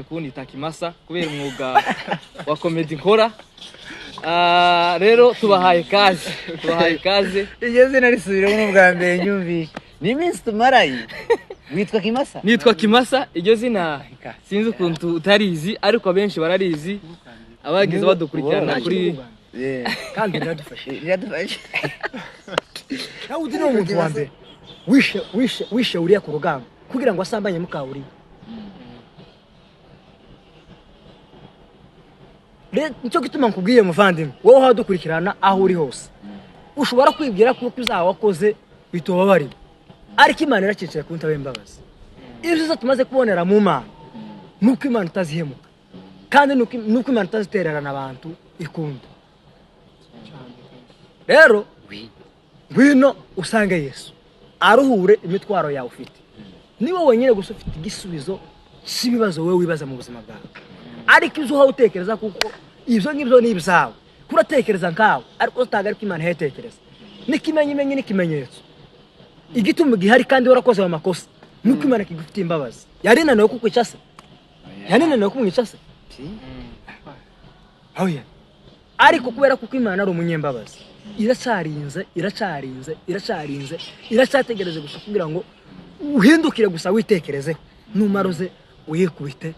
Kunyita Kimasa kubera umwuga wa comedy nkora. Ah, rero tubahaye kaze, tubahaye kaze. Iryo zina risubiremo n'ubwa mbere nyumvishe. Ni iminsi tumaranye. Witwa Kimasa? Nitwa Kimasa. Iryo zina sinzi ukuntu utarizi, ariko abenshi bararizi, abagize badukurikirana kuri Kandi riradufasha. Riradufasha. Dawudi ni umuntu wa mbere wishe Uriya ku rugamba kugira ngo asambanye muka Uriya. Rero nicyo gituma nkubwiye muvandimwe, wowe uhadukurikirana aho uri hose, ushobora kwibwira ko uzaba wakoze bitubabarira, ariko Imana iracicaye ku ntebe y'imbabazi. Ibyiza tumaze kubonera mu Mana ni uko Imana itazihemuka, kandi ni uko Imana itazitererana abantu ikunda. Rero ngwino usange Yesu aruhure imitwaro yawe ufite. Niwe wenyine gusa ufite igisubizo cy'ibibazo wowe wibaza mu buzima bwawe, ariko ibyo uhawe utekereza kuko ibyo ngibyo ni ibyawe, kuratekereza nkawe, ariko utaga ariko Imana ihetekereza. N'ikimenyimenyi n'ikimenyetso igituma gihari kandi warakoze ayo makosa nuko Imana ikigufitiye imbabazi. Yari inaniwe kukwica se? Yari inaniwe kumwica se? Oya. Ariko kubera kuko Imana ari umunyembabazi, iracarinze, iracarinze, iracarinze, iracyategereje gusa kugira ngo uhindukire gusa witekerezeho, numara uze uyikubite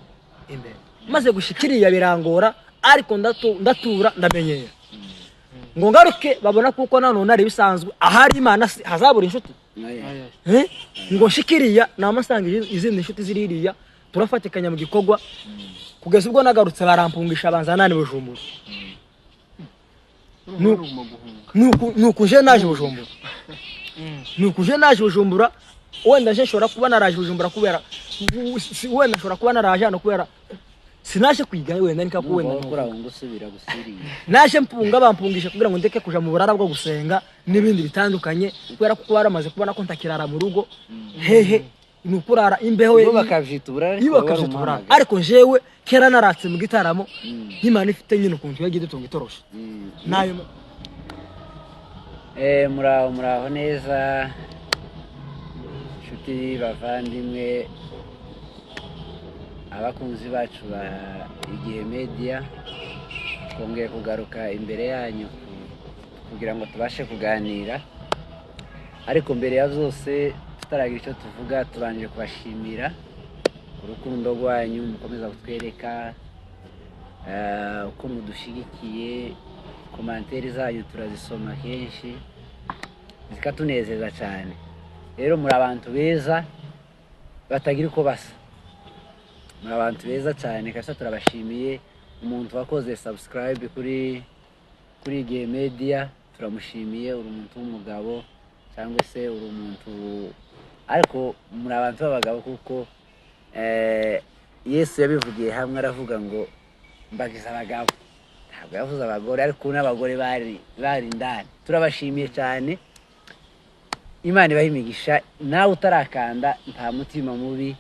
imbere. Maze gushikiriya birangora, ariko ndatura ndamenyera ngo ngaruke babona kuko nanone ari bisanzwe ahari Imana hazabura inshuti. Ngo nshikiriya namasanga izindi nshuti ziririya, turafatikanya mu gikorwa kugeza ubwo nagarutse barampungisha banza nani Bujumbura. Nuko je naje Bujumbura, nuko je naje Bujumbura. Wenda je nshobora kuba naraje Bujumbura kubera wenda nshobora kuba naraje hano kubera sinaje kwiga, wenda nika kuwenda naje mpunga, bampungisha kugira ngo ndeke kuja mu burara bwo gusenga n'ibindi bitandukanye, kubera ko baramaze kubona ko ntakirara mu rugo. Hehe nukurara imbeho iyo bakavyita uburara, iyo bakavyita uburara. Ariko jewe kera naratse mu gitaramo nk'Imana ifite nyine ukuntu yagiye dutunga itoroshe nayo. Muraho, muraho neza inshuti bavandimwe, abakunzi bacu ba Igihe Media, twongeye kugaruka imbere yanyu kugira ngo tubashe kuganira. Ariko mbere ya byose tutaragira icyo tuvuga, tubanje kubashimira urukundo rwanyu mukomeza kutwereka, uko mudushyigikiye. Komanteri zanyu turazisoma kenshi zikatunezeza cyane. Rero muri abantu beza batagira uko basa, muri abantu beza cyane kabisa, turabashimiye. Umuntu wakoze subscribe kuri Igihe Media turamushimiye, uri umuntu w'umugabo cyangwa se uri umuntu, ariko muri abantu b'abagabo kuko Yesu yabivugiye hamwe aravuga ngo mbagize abagabo, ntabwo yavuze abagore, ariko n'abagore bari indani. Turabashimiye cyane, Imana ibahe imigisha. Nawe utarakanda nta mutima mubi,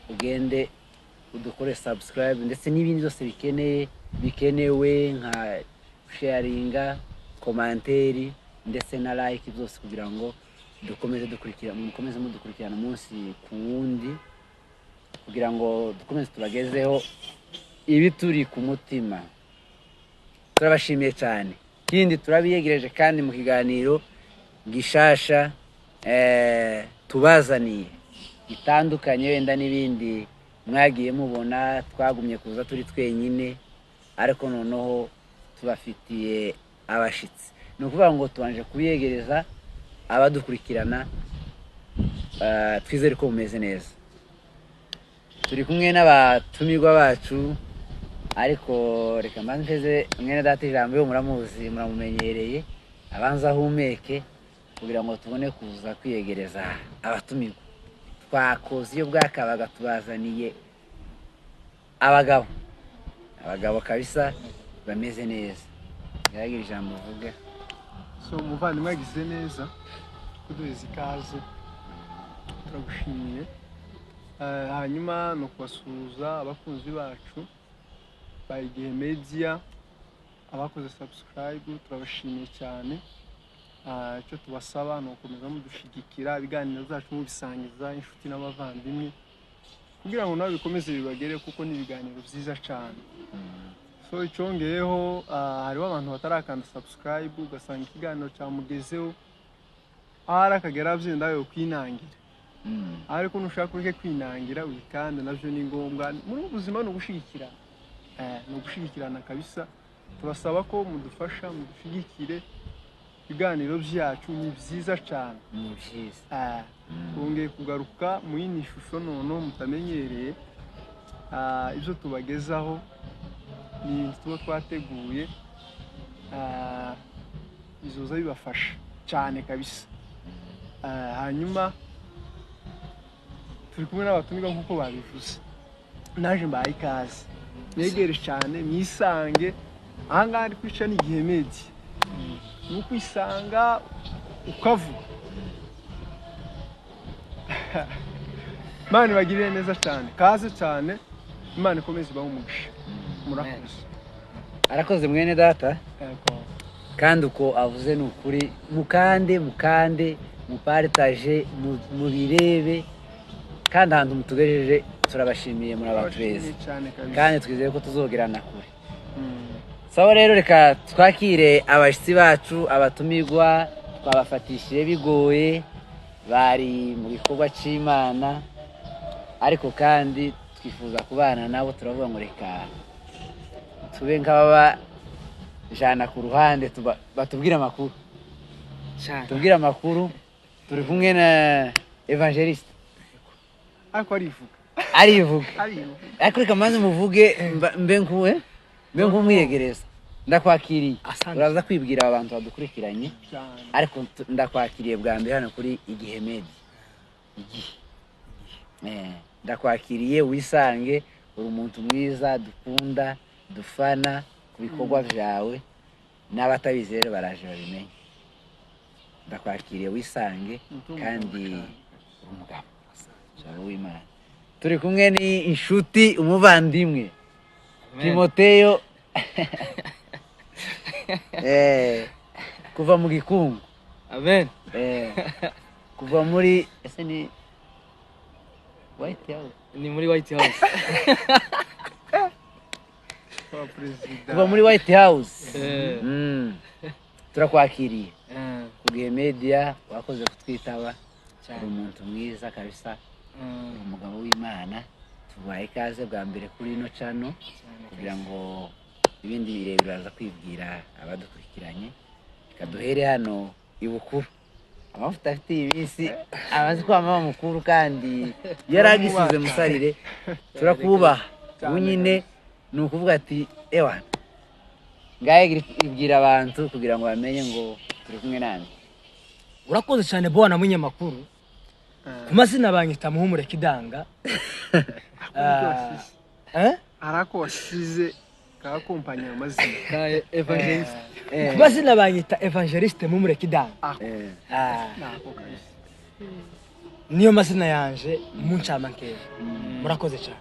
ugende udukore subscribe ndetse n'ibindi byose bikenewe nka sharinga, komanteri ndetse na like, byose kugira ngo dukomeze dukurikira, mukomeze mudukurikirana umunsi ku wundi, kugira ngo dukomeze tubagezeho ibituri ku mutima. Turabashimiye cyane. Ikindi turabiyegereje kandi mu kiganiro gishasha tubazaniye gitandukanye wenda n'ibindi mwagiye mubona. Twagumye kuza turi twenyine, ariko noneho tubafitiye abashitsi. Ni ukuvuga ngo tubanje kubiyegereza abadukurikirana, twizere ko mumeze neza. Turi kumwe n'abatumirwa bacu, ariko reka mbanze mpeze mwene data ijambo, yo muramuzi, muramumenyereye, abanza ahumeke kugira ngo tubone kuza kwiyegereza abatumirwa. Twakoze iyo bwakabaga, tubazaniye abagabo, abagabo kabisa bameze neza. Ngaragira ijambo uvuga. So umuvandimwe yagize neza kuduheza ikaze, turagushimiye. Hanyuma ni ukubasuhuza abakunzi bacu ba Igihe Media, abakoze subscribe turabashimiye cyane. Icyo tubasaba ni ugukomeza mudushigikira, ibiganiro byacu mubisangiza inshuti n'abavandimwe. Kugira ngo nawe bikomeze bibagere, kuko ni ibiganiro byiza cyane. So icyongeyeho, hariho abantu batarakanda subscribe, ugasanga ikiganiro cyamugezeho, ahari akagera byenda yo kwinangira. Ariko nushaka ureke kwinangira, wikande, nabyo ni ngombwa muri ubu buzima, ni ugushigikirana. Ni ugushigikirana kabisa. Turasaba ko mudufasha, mudushyigikire, ibiganiro byacu ni byiza cyane. Ni byiza. Twongeye kugaruka mu yindi shusho noneho mutamenyereye. Ibyo tubagezaho ni ibintu tuba twateguye, bizoza bibafasha cyane kabisa. Hanyuma turi kumwe n'abatumirwa nk'uko babivuze, naje mbaye ikaze, mwegere cyane, mwisange. Ahangaha ndi kwica ni Igihe Media, ni ukwisanga ukavuga. Imana ibagirire neza cyane, kaze cyane, Imana ikomeze ibahe umugisha, murakoze. Arakoze mwene data. Yego. Kandi uko avuze ni ukuri. Mukande, mukande, mupartage, mubirebe, kandi ahantu mutugejeje turabashimiye, muri abantu beza. Turabashimiye cyane kabisa. Kandi twizeye ko tuzogerana kure. Sawa rero, reka twakire abashyitsi bacu, abatumirwa twabafatishije bigoye, bari mu gikorwa cy'Imana, ariko kandi twifuza kubana nabo. Turavuga ngo reka tube nk'ababajana ku ruhande, batubwire amakuru. Cyane. Tubwire amakuru. Turi kumwe na Evangeliste. Ariko arivuga. Arivuga. Arivuga. Ariko reka maze muvuge, mbe nkuwe, mbe nkumwiyegereza. Ndakwakiriye. Asante. Uraza kwibwira aba bantu badukurikiranye. Cyane. Ariko ndakwakiriye bwa mbere hano kuri Igihe Media, Igihe. Ndakwakiriye, wisange, uri umuntu mwiza dukunda, dufana ku bikorwa byawe, n'abatabizi rero baraje babimenye. Ndakwakiriye, wisange. Umuntu w'umugabo Kandi cyane. uri umugabo, umugabo w'Imana. Turi kumwe ni inshuti, umuvandimwe Timoteyo, kuva mu gikungu. Amen. Kuva muri, ese ni White House? Ni muri White House. Kwa perezida. Kuva muri White House. Turakwakiriye ku Gihe Media, wakoze kutwitaba. Cyane. Uri umuntu mwiza kabisa, uri umugabo w'Imana. Tubaye ikaze bwa mbere kuri ino channel, Cyane. kugira ngo ibindi birebire uraza kwibwira abadukurikiranye. Reka duhere hano ibukuru. Amavuta afite iyi minsi amaze kwama mukuru, kandi yaragisize musarire. Turakubaha. Ubu nyine ni ukuvuga ati ewa ngahe, ibwira abantu kugira ngo bamenye ngo turi kumwe nande. Urakoze cyane, bwana munyamakuru. Ku mazina banyita Muhumure Kidanga. Eh? Hari ako wasize kakompanya amazina. Ka Evangeliste. Ku mazina banyita Evangeliste Muhumure Kidanga. Nako kabisa. Niyo mazina yanje mu ncamakeya. Murakoze cyane.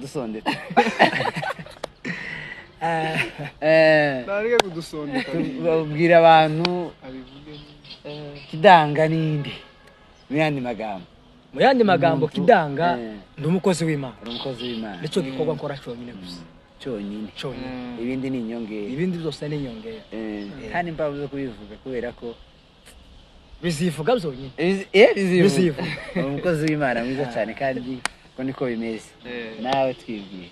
Dusondetse. Nareke kudusondeka. Babwira abantu. Abivuge. Kidanga ninde mu yandi magambo? Mu yandi magambo, Umuntu, Kidanga, ndi umukozi w'Imana. Uri umukozi w'Imana. Nicyo gikorwa nkora cyonyine gusa. Cyonyine. Cyonyine. Ibindi ni inyongera. Ibindi byose ni inyongera. Kandi impamvu zo kubivuga kubera ko Bizivuga byonyine. Bizivuga. Bizivuga. Uri umukozi w'Imana mwiza cyane, kandi ko niko bimeze. Nawe twibwiye.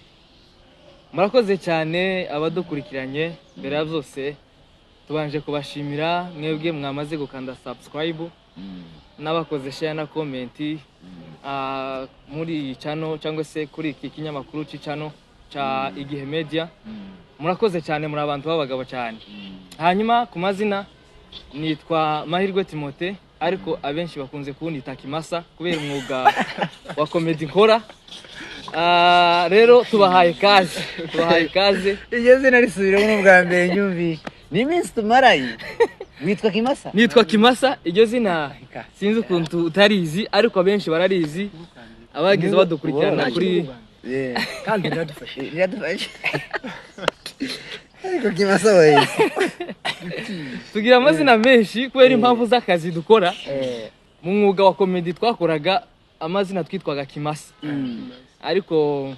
Murakoze cyane abadukurikiranye. Mbere ya byose tubanje kubashimira mwebwe mwamaze gukanda subscribe n'abakoze share na comment muri iyi channel, cyangwa se kuri iki kinyamakuru cy'icano ca Igihe Media. Murakoze cyane, muri abantu b'abagabo cyane. Hanyuma ku mazina nitwa Mahirwe Timote, ariko abenshi bakunze kunita Kimasa kubera umwuga wa comedy nkora. Rero tubahaye kaze, tubahaye ikaze. Iryo zina risubiremo n'ubwa mbere nyumvishe, ni iminsi tumaranye. Witwa Kimasa? Nitwa Kimasa. Iryo zina Ika. sinzi ukuntu utarizi, ariko abenshi bararizi, abagize badukurikirana kuri Kandi biradufasha. Riradufasha, ariko Kimasa wese. Tugira amazina menshi kubera impamvu z'akazi dukora. Mu mwuga wa comedy twakoraga. Amazina twitwaga Kimasa, ariko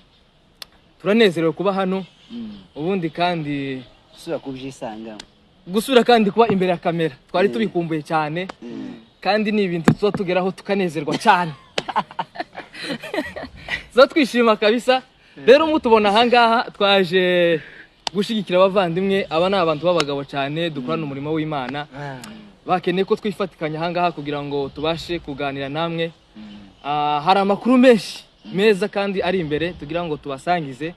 turanezerewe kuba hano. Ubundi kandi Usubira kubyisangamo. Gusubira kandi kuba imbere ya kamera twari tubikumbuye cyane, kandi ni ibintu tuba tugeraho tukanezerwa cyane, tuba twishima kabisa. Rero mutubona ahangaha, twaje gushyigikira abavandimwe. Aba ni abantu b'abagabo cyane dukorana umurimo w'Imana, bakeneye ko twifatikanya ahangaha kugira ngo tubashe kuganira namwe. Hari amakuru menshi meza kandi ari imbere tugira ngo tubasangize.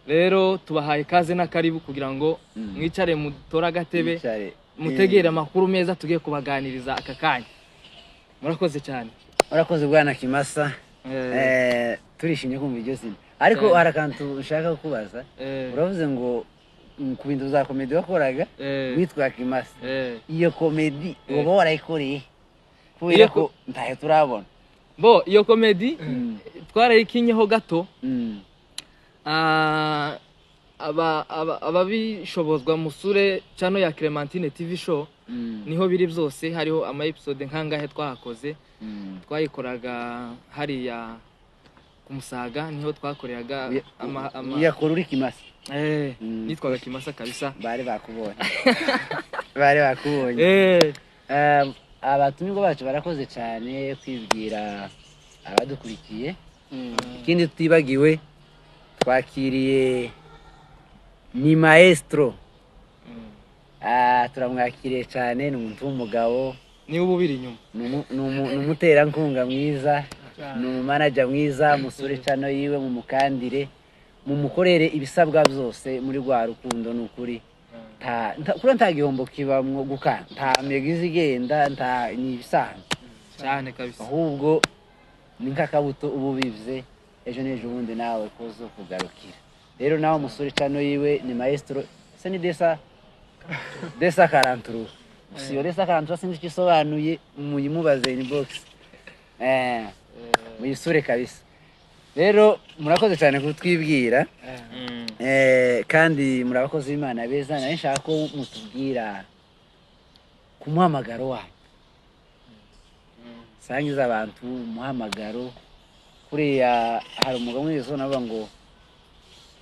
Rero tubahaye ikaze n'akaribu kugira ngo mwicare, mutore agatebe, Wicare. mutegere amakuru meza tugiye kubaganiriza aka kanya. Murakoze cyane. Urakoze, bwana Kimasa. Turishimye kumva iryo zina, ariko hari akantu nshaka kukubaza. Uravuze ngo ku bintu za comedy wakoraga witwa Kimasa. Iyo comedy uba warayikoreye kubera Iyo ko ntayo turabona? Bo, iyo comedy twarayikinyeho gato. Ababishobozwa musure channel ya Clementine TV Show, niho biri byose. Hariho ama episode nkangahe twahakoze. Twayikoraga hariya ku Musaga, niho twakoreraga ama Uyakora uri Kimasa? Eh. Nitwaga Kimasa kabisa. Bari bakubonye, bari bakubonye. Abatumirwa bacu barakoze cyane kwibwira abadukurikiye. Ikindi tutibagiwe, twakiriye ni maestro. Turamwakiriye cyane, ni umuntu w'umugabo. Niwe uba ubiri inyuma. Ni umuterankunga mwiza, ni umumanager mwiza. Musure channel yiwe, mumukandire, mumukorere ibisabwa byose muri rwa rukundo. Ni ukuri kuri nta gihombo kibamwo gukanda, nta mega izigenda, nta, ni ibisanzwe. Cyane kabisa. Ahubwo ni nk'akabuto uba ubivye, ejo n'ejo bundi nawe kuzo kugarukira. Rero nawe umusore, channel yiwe ni maestro se ni desa karanturu. Gusa iyo desa karanturu sinzi icyo isobanuye, muyimubaze inbox, muyisure kabisa. Rero murakoze cyane kutwibwira. Kandi muri abakozi b'Imana beza. Nari nshaka ko mutubwira ku muhamagaro wanyu, sangiza abantu umuhamagaro. Kuriya hari umugabo muri izo navuga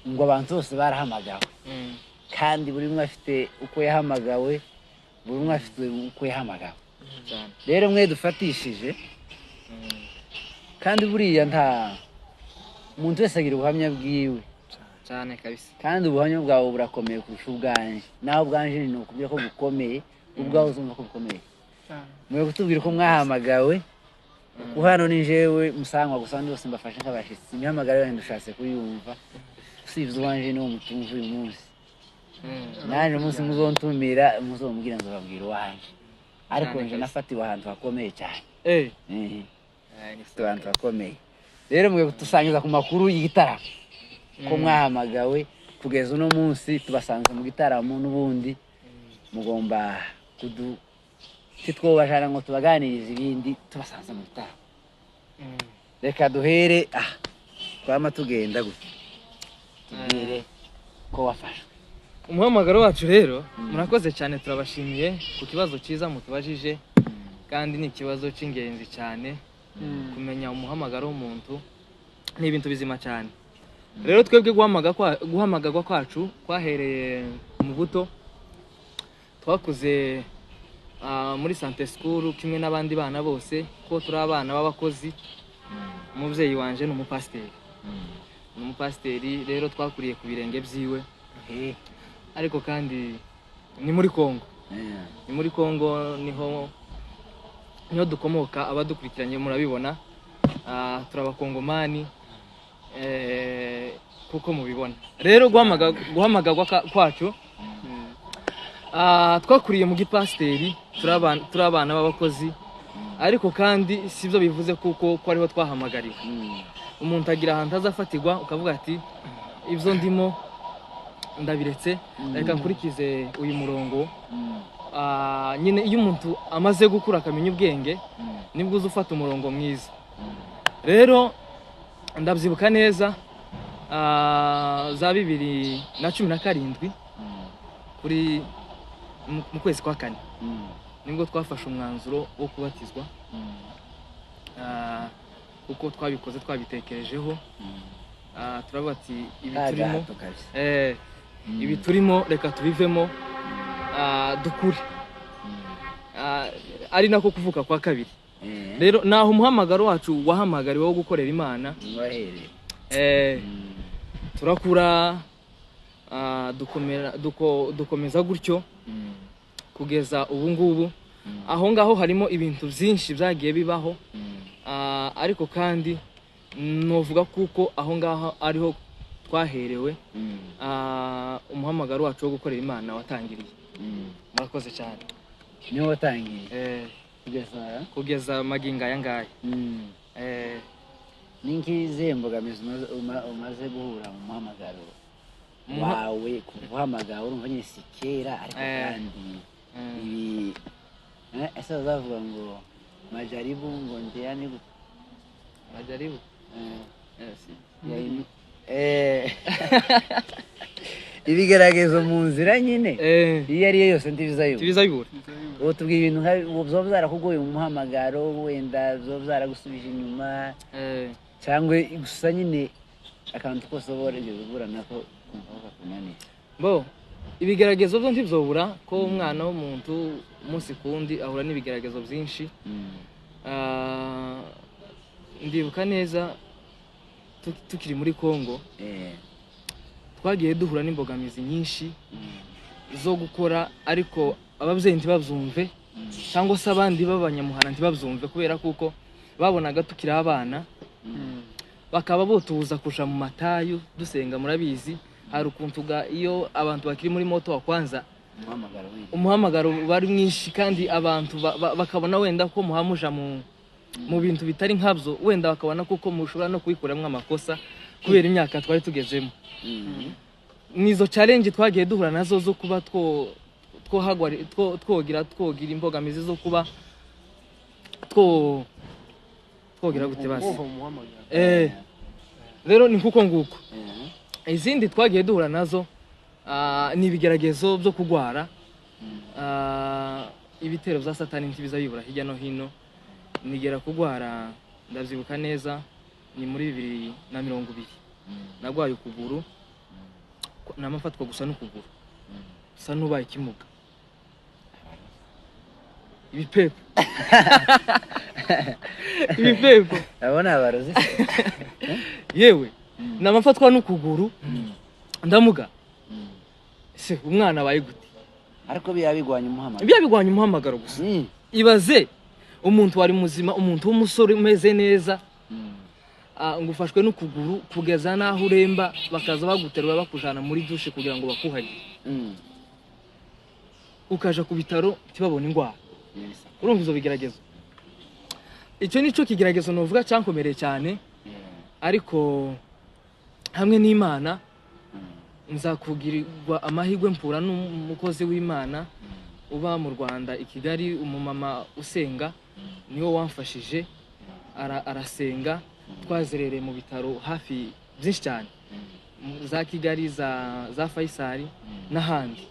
ngo abantu bose barahamagawe, kandi buri umwe afite uko yahamagawe, buri umwe afite uko yahamagawe. Cyane. Rero mwe dufatishije, kandi buriya nta umuntu wese agira ubuhamya bwiwe. Cyane kabisa. Kandi ubuhamya bwawe burakomeye kurusha ubwanje. Nawe ubwanje ni ukubwira ko bukomeye, ubwawe uzumva ko bukomeye. Mwe kutubwira ko mwahamagawe, kuko hano ni jewe musangwa gusa, abandi bose mbafashe nk'abashitsi. Imihamagaro yanyu dushatse kuyumva, usibye uwanje niwo mutumva uyu munsi. Nanjye umunsi muzontumira muzombwira, nzobabwira uwanje, ariko Cyane nje kabisa. nafatiwe ahantu hakomeye cyane. Ni Nafatiwe ahantu hakomeye. Rero mwe kudusangiza ku makuru y'igitaramo, ko mwahamagawe, kugeza uno munsi tubasanze mu gitaramo n'ubundi mugomba kudu titwobajana ngo tubaganirize ibindi tubasanze mu gitaramo. Reka duhere twama tugenda gutya, tubwire ko wafashwe. Umuhamagaro wacu rero, murakoze cyane, turabashimiye ku kibazo cyiza mutubajije, kandi ni ikibazo cy'ingenzi cyane. Kumenya umuhamagaro w'umuntu ni ibintu bizima cyane. Rero twebwe guhamagarwa kwacu kwahereye mu buto. Twakuze muri Sunday school kimwe n'abandi bana bose, ko turi abana b'abakozi. Umubyeyi wanje ni umupasiteri, ni umupasiteri. Rero twakuriye ku birenge byiwe. Ariko kandi ni muri Kongo. Ni muri Kongo niho dukomoka. Abadukurikiranye murabibona, turi abakongomani, kuko mubibona. Rero guhamagarwa kwacu, twakuriye mu gipasiteri, turi abana b'abakozi, ariko kandi sibyo bivuze kuko ko ariho twahamagariwe. Umuntu agira ahantu azafatirwa, ukavuga ati ibyo ndimo ndabiretse, reka nkurikize uyu murongo. Nyine iyo umuntu amaze gukura akamenya ubwenge, nibwo uza ufata umurongo mwiza. Rero ndabyibuka neza, za 2017, kuri mu kwezi kwa kane, nibwo twafashe umwanzuro wo kubatizwa. Kuko twabikoze twabitekerejeho. Turavuga ati ibi turimo Agahato kabisa. Ibi turimo reka tubivemo, dukure. Ari nako kuvuka kwa kabiri. Rero naho umuhamagaro wacu wahamagariwe wo gukorera Imana. Wahereye. Turakura, dukomeza gutyo kugeza ubu ngubu. Aho ngaho harimo ibintu byinshi byagiye bibaho. Ariko kandi novuga kuko aho ngaho ariho twaherewe, umuhamagaro wacu wo gukorera Imana watangiriye. Murakoze cyane. Niho watangiye kugeza Kugeza magingo aya ngaya. Ni nk'izihe mbogamizi umaze guhura mu muhamagaro wawe? Kuva uhamagara, urumva nyine si kera, ariko kandi ibi ese bazavuga ngo majaribu ngo njiani gute? Majaribu. Ibigeragezo mu nzira nyine, iyo ari yo yose ntibizayobora. Tibizayibura. Ubu tubwira ibintu nka ubu byoba byarakugoye mu muhamagaro, wenda byoba byaragusubije inyuma, cyangwa gusa nyine akantu kose uba warigeze uhura nako kumva kakunaniye. Bo, ibigeragezo byo ntibyobura, ko umwana w'umuntu umunsi ku wundi ahura n'ibigeragezo byinshi. Ndibuka neza tukiri muri Congo, twagiye duhura n'imbogamizi nyinshi zo gukora, ariko ababyeyi ntibabyumve, cyangwa se abandi b'abanyamuhana ntibabyumve, kubera kuko babonaga tukiri abana, bakaba botuza kuja mu matayu dusenga. Murabizi, hari ukuntu iyo abantu bakiri muri moto wa kwanza, umuhamagaro w'iki? Umuhamagaro bari mwinshi, kandi abantu bakabona wenda ko muhamuja mu bintu bitari nkabyo, wenda bakabona kuko mushobora no kubikuramo amakosa kubera imyaka twari tugezemo. Nizo challenge twagiye duhura nazo zo kuba two twogira imbogamizi zo kuba twogira gute basi. Wumva mu muhamagaro. Rero ni nkuko nguko. Izindi twagiye duhura nazo, ni ibigeragezo byo kugwara. Ibitero bya Satani ntibiza bibura hirya no hino. Nigera kugwara, ndabyibuka neza, ni muri 2020. Nagwaye ukuguru, namafatwa gusa n'ukuguru, gusa n'ubaye ikimuga, ibipepo ibipepo. Abo ni abarozi se? Yewe, namafatwa n'ukuguru ndamuga se, umwana abaye gute? Ariko biba bigwanya umuhamagaro. Ibyo bigwanya umuhamagaro gusa. Ibaze umuntu wari muzima, umuntu w'umusore umeze neza, ngo ufashwe n'ukuguru kugeza n'aho uremba, bakaza baguterura bakujana muri douche kugira ngo bakuhagire, ukaja ku bitaro ntibabone indwara. Urumva izo bigeragezo, icyo nicyo kigeragezo novuga cyankomereye cyane. Ariko hamwe n'Imana nzakugirirwa amahirwe mpura n'umukozi w'Imana uba mu Rwanda i Kigali, umumama usenga, niwe wamfashije. Arasenga, twazerereye mu bitaro hafi byinshi cyane za Kigali, za Faisal n'ahandi,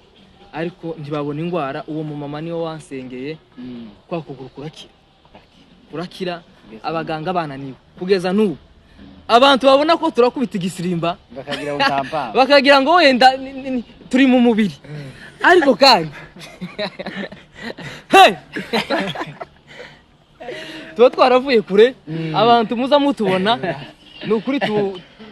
ariko ntibabona indwara. Uwo mumama niwe wansengeye, kwa kuguru kurakira, kurakira, abaganga bananiwe. Kugeza n'ubu abantu babona ko turakubita igisirimba, bakagira ngo nta. Bakagira ngo wenda turi mu mubiri, ariko kandi hey! Tuba twaravuye kure. Abantu muza mutubona, ni ukuri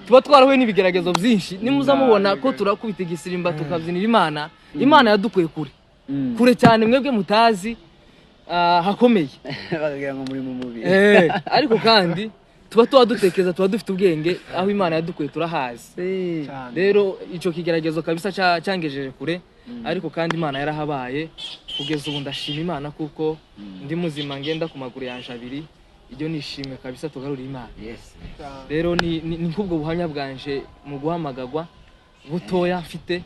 tuba twarahuye n'ibigeragezo byinshi. Nimuza mubona ko turakubita igisirimba tukabyinira Imana, Imana yadukuye kure, kure cyane, mwebwe mutazi, hakomeye. Bakagira ngo muri mu mubiri. Ariko kandi tuba dutekereza, tuba dufite ubwenge, aho Imana yadukuye turahazi. Cyane. Rero icyo kigeragezo kabisa cyangejeje kure, ariko kandi Imana yarahabaye. Kugeza ubu ndashima Imana kuko ndi muzima, ngenda ku maguru yanje abiri. Iryo nishimwe kabisa tugarurira Imana. Cyane. Rero ni nk'ubwo buhamya bwanje mu guhamagagwa butoya mfite,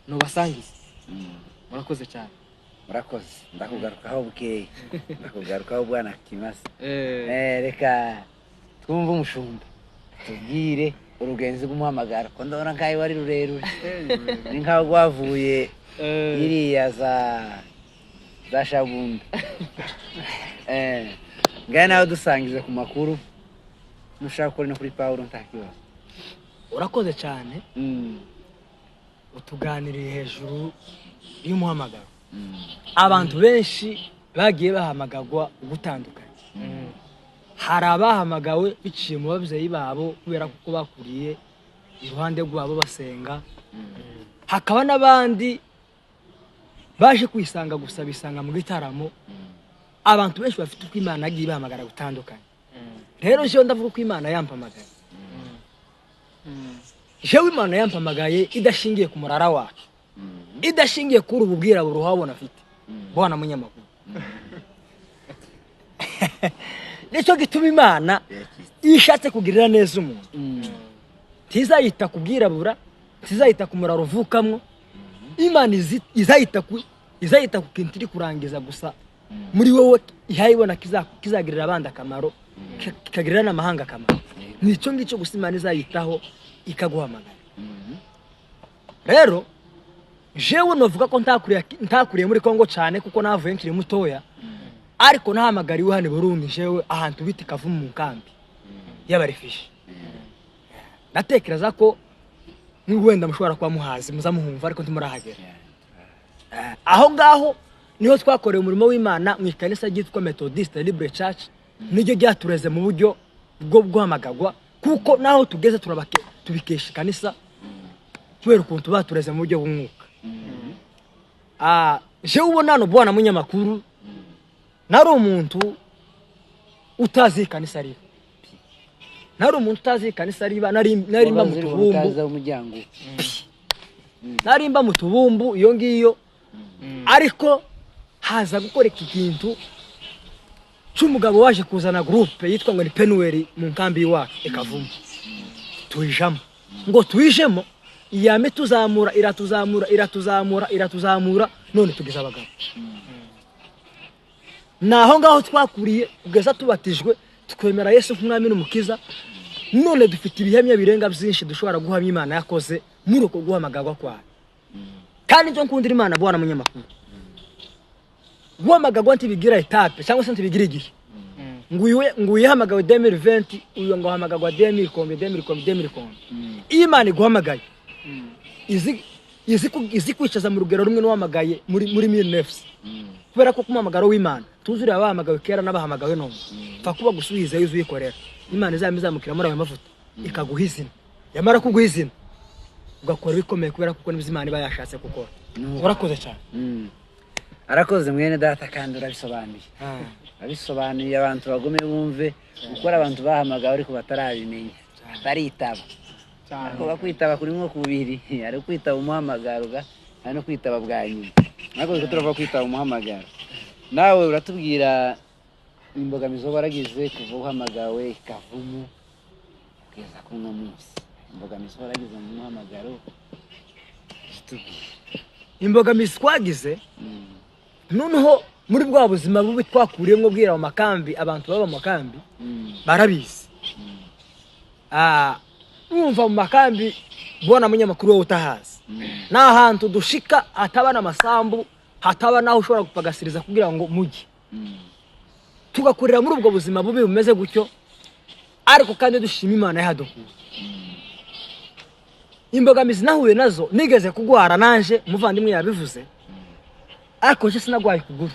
nubasangiza. Murakoze cyane. Murakoze. Ndakugarukaho bukeye, ndakugarukaho bwana Kimasa. Reka twumve umushumba, tubwire urugenzi rw'umuhamagaro, ko ndabona nkaho wari rurerure, ni nkaho rwavuye iriya za Shabunda. Ngahe nawe dusangize ku makuru. Nushaka kuri no kuri Pawulo nta kibazo. Urakoze cyane. Utuganiriye hejuru y'umuhamagaro. Abantu benshi bagiye bahamagagwa ugutandukanye. Hari abahamagawe biciye mu babyeyi babo kubera kuko bakuriye iruhande rwabo basenga, hakaba n'abandi baje kwisanga gusa bisanga mu gitaramo. Abantu benshi bafite uko Imana yagiye ibahamagara gutandukanye. Rero jewe ndavuga ko Imana yampamagaye, jewe Imana yampamagaye idashingiye ku murara wacu, idashingiye kuri ubu bwirabura uhabona afite, bwana munyamakuru. Nicyo gituma Imana iyo ishatse kugirira neza umuntu ntizayita ku bwirabura, ntizayita ku muraro uvukamwo. Imana izayita ku kintu iri kurangiza gusa muri wowe, ihayibona kizagirira abandi akamaro, kikagirira n'amahanga akamaro. Nicyo ngicyo gusa Imana izayitaho ikaguhamagara. Rero jewe novuga ko ntakuriye muri Kongo cyane kuko navuye nkiri mutoya, ariko nahamagariwe hano i Burundi, jewe ahantu bita Kavumu mu nkambi y'abarefugee. Ndatekereza ko wenda mushobora kuba muhazi, muza muhumva ariko ntimurahagera. Aho ngaho niho twakorewe umurimo w'Imana mu ikanisa ryitwa Methodiste Libre Church. Niryo ryatureze mu buryo bwo guhamagagwa, kuko naho tugeze tubikesha ikanisa kubera ukuntu batureze mu buryo bw'umwuka. Jewe ubona hano, bwana munyamakuru, nari umuntu utazi ikanisa riba, nari umuntu utazi ikanisa riba, nari mba mu tubumbu. Utazi umuryango. Nari mba mu tubumbu iyo ngiyo, ariko haza gukora iki kintu cy'umugabo waje kuzana groupe yitwa ngo ni Penuel mu nkambi y'iwacu ikavumu. Tuyijamo, ngo tuyijemo, iyame tuzamura, iratuzamura, iratuzamura, iratuzamura, none tugeze abagabo. Ni aho ngaho twakuriye kugeza tubatijwe, twemera Yesu nk'umwami n'umukiza. None dufite ibihamya birenga byinshi dushobora guhamya Imana yakoze muri uko guhamagarwa kwayo. Kandi icyo nkundira Imana, bwana munyamakuru, guhamagarwa ntibigira étape cyangwa se ntibigira igihe, ngo uyu yahamagawe 2020, uyu ngo ahamagarwa 2000 combien, 2000 combien, 2000 combien. Iyo Imana iguhamagaye izi kwicaza mu rugero rumwe n'uwahamagaye muri 1900, kubera ko kumuhamagaro w'Imana tuzuriye abahamagawe kera n'abahamagawe none. Pfa kuba gusubiza iyo uyikorera Imana izaba izamukira muri ayo mavuta, ikaguha izina. Yamara kuguha izina ugakora ibikomeye, kubera kuko nibyo Imana iba yashatse gukora. Urakoze cyane. Arakoze mwene data, kandi urabisobanuye, urabisobanuye. Abantu bagume bumve gukora, abantu bahamagawe ariko batarabimenya, bataritaba. Cyane. Ariko bakwitaba kuri nko kubiri: hari kwitaba umuhamagaro hari no kwitaba bwa nyuma. Ariko reka turava kwitaba umuhamagaro, nawe uratubwira imbogamizi waba waragize kuva uhamagawe Kavumu kugeza kuri uno munsi. Imbogamizi waragize mu muhamagaro, zitubwire. Imbogamizi twagize, noneho muri bwa buzima bubi twakuriyemo bwira mu makambi, abantu baba mu makambi barabizi. Numva mu makambi, bwana munyamakuru, wowe utahazi, ni ahantu dushika hataba n'amasambu, hataba n'aho ushobora gupagasiriza kugira ngo mujye. Tugakurira muri ubwo buzima bubi bumeze gutyo, ariko kandi dushima Imana yahadukuye. Imbogamizi nahuye nazo, nigeze kugwara nanje, umuvandimwe yabivuze, ariko nje sinagwaye ukuguru.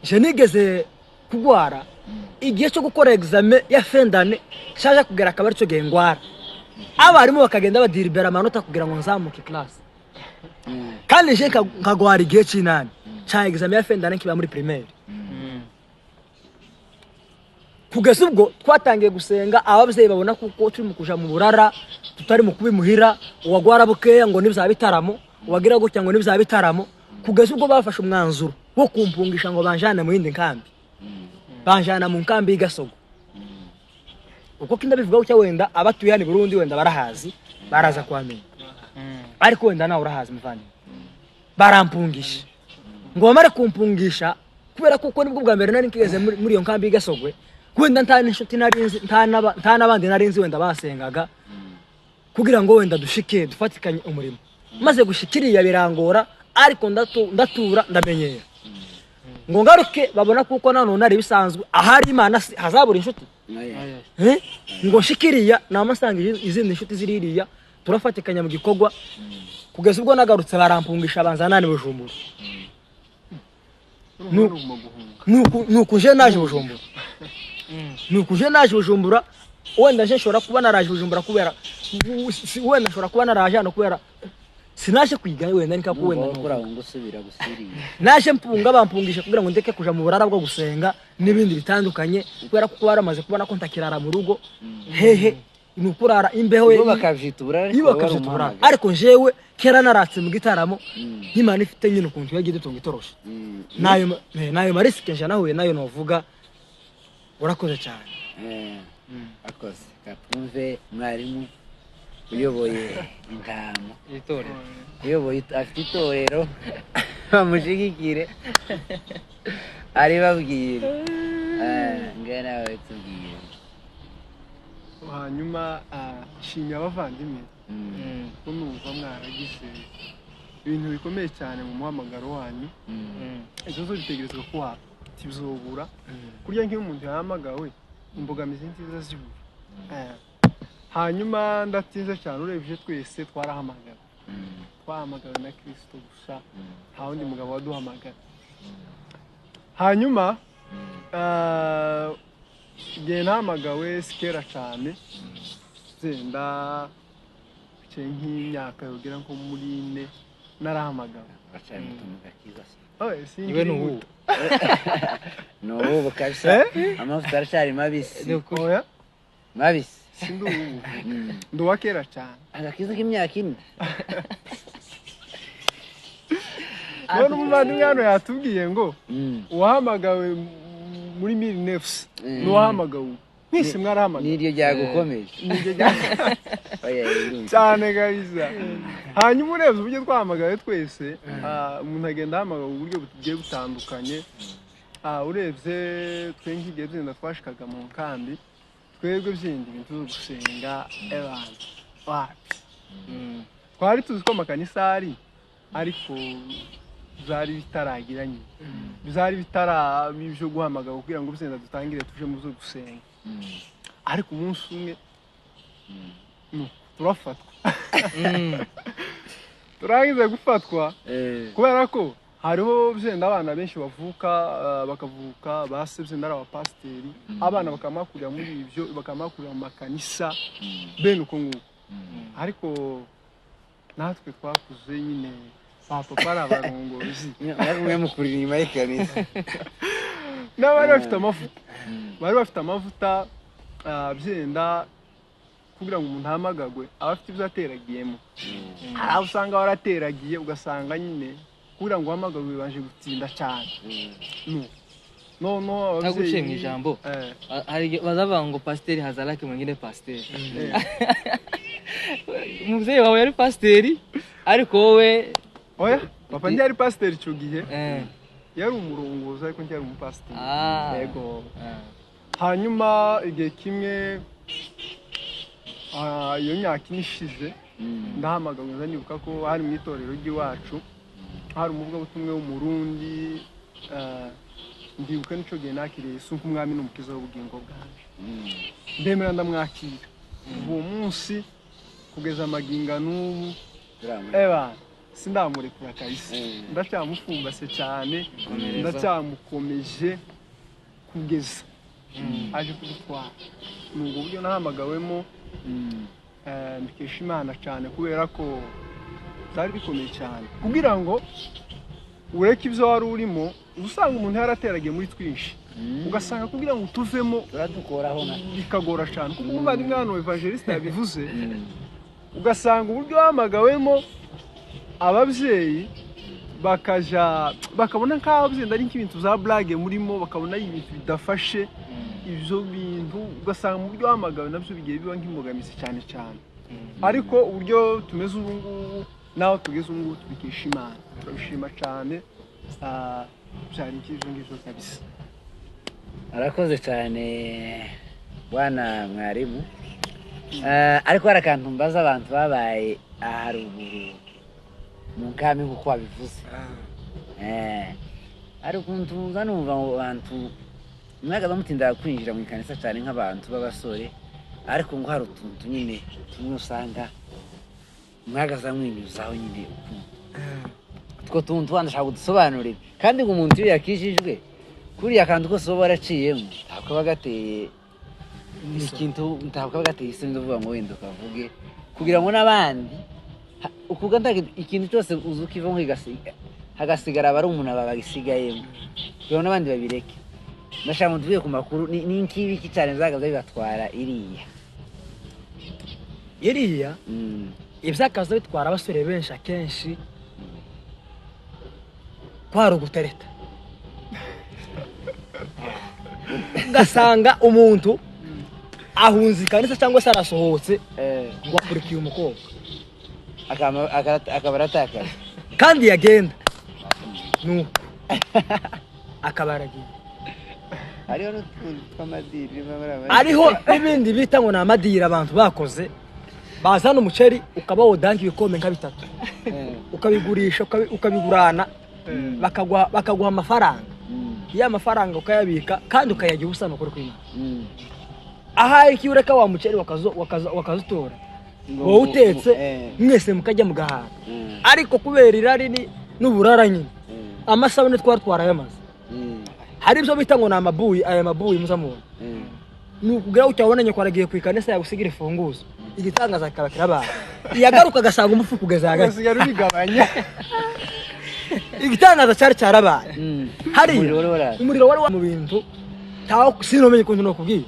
Nje nigeze kugwara igihe cyo gukora examen ya fin d'année cyaje kugera, akaba aricyo gihe ngwara, abarimu bakagenda badiribera amanota kugira ngo nzamuke classe, kandi nje nkagwara igihe cy'inani cya examen ya fin d'année kiba muri primaire. Kugeza ubwo twatangiye gusenga, ababyeyi babona kuko turi mu kuja mu burara, tutari mu kubimuhira, uwagwara bukeya ngo nibya bitaramo, uwagira gutya ngo nibya bitaramo, kugeza ubwo bafashe umwanzuro wo kumpungisha ngo banjane mu yindi nkambi, banjana mu nkambi y'igasogo. Uko kinda bivuga gutya, wenda abatuye hano i Burundi wenda barahazi, baraza kuhamenya, ariko wenda nawe urahazi muvandimwe. Barampungisha, ngo bamare kumpungisha, kubera kuko nibwo bwa mbere nari nkigeze muri iyo nkambi y'igasogwe, wenda nta n'inshuti nari nzi, nta n'abandi nari nzi wenda basengaga kugira ngo wenda dushike dufatikanye umurimo. Maze gushika iriya birangora, ariko ndatura, ndamenyera. Ngo ngaruke babona kuko nanone ari bisanzwe, ahari Imana hazabura inshuti. Oya. Eh? Ngo nshikiriya namasanga izindi nshuti ziririya, turafatikanya mu gikorwa kugeza ubwo nagarutse barampungisha, banza nani Bujumbura. Urumva ni guhunga. Nuku je naje Bujumbura, nuku je naje Bujumbura. Wenda je nshobora kuba naraje Bujumbura kubera wenda nshobora kuba naraje hano kubera sinaje kwiga, wenda nika Numva wenda wakura ngo usubira gusiriya. Naje mpunga, bampungisha kugira ngo ndeke kuja mu burara bwo gusenga n'ibindi bitandukanye, kubera ko baramaze kubona ko ntakirara mu rugo. Hehe, ni ukurara imbeho. Bo bakavyita uburara, ariko iyo wowe wari bakavyita uburara. umuhamagaro. Ariko jewe kera naratse mu gitaramo nk'Imana ifite nyine ukuntu yagiye idutunga itoroshe. Nayo ma risques nje nahuye nayo novuga. Urakoze cyane. Akoze katwumve mwarimu uyoboye intama. Itorero. Uyoboye afite itorero, bamushigikire, aribabwire. Ngahe nawe tubwire. Hanyuma nshimye abavandimwe ko numva mwaragize ibintu bikomeye cyane mu muhamagaro wanyu. Ibyo zo bitegerezwa ko tibizobura kurya nk'iyo umuntu yahamagawe, imbogamizi nziza zibura. Hanyuma ndatinze cyane, urebye twese twarahamagawe, twahamagawe na Kirisito gusa, nta wundi mugabo waduhamagara. Hanyuma igihe nahamagawe si kera cyane, zenda biciye nk'imyaka yogera nko muri 4 narahamagawe. Bacana utuntu gakiza se. Oye, Iwe sinkiri ni ubu. muto. Ni ubu kabisa. Amavuta aracyari mabisi. Ni ukuri. Oya. Mabisi. Sindi ubu, ndi uwa kera cyane. Agakiza k'imyaka 4. None umuvandimwe hano yatubwiye ngo uwahamagawe muri mille neuf n'uwahamagawe ubu, mwese mwarahamagawe. Niryo ryagukomeje. Niryo rya- Oya, birumvikana. Cyane kabisa. Hanyuma urebye uburyo twahamagawe twese, umuntu agenda ahamagawe mu buryo bugiye butandukanye. Urebye twe nk'igihe byenda twashikaga mu nkambi, twebwe byindi ibintu byo gusenga abantu wapi, twari tuzi ko amakanisa ari, ariko byari bitaragira nyine, byari bitaraba ibyo guhamagara kugira ngo byenda dutangire tuje mu byo gusenga. Ariko umunsi umwe nuko turafatwa, turangiza gufatwa, kubera ko hariho byenda abana benshi bavuka, bakavuka base byenda ari abapasiteri, abana bakamakurira muri ibyo, bakamakurira mu makanisa bene uko nguko. Ariko natwe twakuze nyine ba papa ari abarongozi. Mwe mukurira inyuma y'ikanisa. N'abari bafite amavuta, bari bafite amavuta. Byenda kugira ngo umuntu ahamagagwe aba afite ibyo ateragiyemo. Hari aho usanga warateragiye, ugasanga nyine kugira ngo uhamagagwe bibanje gutinda cyane. No no Ntaguciye mu ijambo. Hari igihe bazavuga ngo pasiteri hazalake mwingine pasiteri. Umubyeyi wawe yari pasiteri, ariko wowe Oya, papa ntiyari pasiteri icyo gihe. Yari umurongozi ariko ntiyari umupasiteri. Yego. Hanyuma igihe kimwe, iyo myaka 4 ishize, ndahamagawe, nza nibuka ko hari mu itorero ry'iwacu hari umuvugabutumwa w'Umurundi. Ndibuka n'ico gihe nakiriye Yesu nk'umwami n'umukiza w'ubugingo bwanjye, ndemera ndamwakira. Kuva uwo munsi kugeza amaginga n'ubu, eba sindamurekura kabisa. Ndacyamufumbase cyane. Komereza. Ndacyamukomeje kugeza aje kudutwara. Ni ubwo buryo nahamagawemo. Mbikesha Imana cyane, kubera ko byari bikomeye cyane kugira ngo ureke ibyo wari urimo. Usanga umuntu yarateragiye muri twinshi, ugasanga kugira ngo utuvemo turadukoraho na bikagora cyane, kuko umuvandimwe hano evangeliste yabivuze, ugasanga uburyo wahamagawemo ababyeyi bakaja bakabona nk'aho byenda ari nk'ibintu za blague murimo, bakabona ari ibintu bidafashe. Ibyo bintu ugasanga mu buryo wahamagawe nabyo bigiye biba nk'imbogamizi cyane cyane. Ariko uburyo tumeze ubu ngubu n'aho tugeze ubu ngubu tubikesha Imana, turabishima cyane. Byari nk'ibyo ngibyo kabisa. Arakoze cyane bwana mwarimu. Ariko hari akantu mbaza abantu babaye haruguru mu nkambi nk'uko wabivuze. Hari ukuntu nza numva ngo abantu Mwagaza mutinda kwinjira mu ikanisa cyane nk'abantu b'abasore, ariko ngo hari utuntu nyine tumwe usanga mwagaza mwinyuzaho nyine ukuntu. Utwo tuntu wandashaka kudusobanurira, kandi ngo umuntu iyo yakijijwe kuriya kantu kose uba waraciyemo ntabwo kaba gateye ikintu, ntabwo kaba gateye isoni uvuga ngo wenda ukavuge kugira ngo n'abandi ukuvuga ikintu cyose uzi ukivamo hagasigara abarumuna bagisigayemo kugira ngo n'abandi babireke. Ndashaka ngo tuvuge ku makuru ni nk'ibiki cyane byagaza bibatwara iriya. Iriya ibyakaza bitwara abasore benshi akenshi kwari ugutereta, ugasanga umuntu ahunze ikanisa cyangwa se arasohotse ngo akurikiye umukobwa, akaba aratakaye, kandi yagenda nuko akaba aragiye. Hariho n'utuntu tw'amadiri. Hariho n'ibindi bita ngo ni amadiri abantu bakoze, bazana umuceri ukaba wodanga ibikombe nka bitatu, ukabigurisha, ukabigurana, bakaguha amafaranga. Iyo amafaranga ukayabika kandi ukayagira ubusa, ni ukuri kw'Imana. Ahari iyo ureka wa muceri wakazutora wowe utetse, mwese mukajya mugahaga, ariko kubera irari n'uburara nyine, amasabune twari twarayamaze. Hari ibyo bita ngo ni amabuyi, aya mabuyi muza mubona, ni ukubwira ucyabona nyoko aragiye ku ikanisa yagusigira imfunguzo, igitangaza kikaba kirabaye, yagaruka agasanga umufuka ugeze hagati. Ugasigara ubigabanya. Igitangaza cyari cyarabaye hariya. Umuriro wari waraje. Umuriro wari mu bintu tawo, sinomenye ukuntu nokubwiye.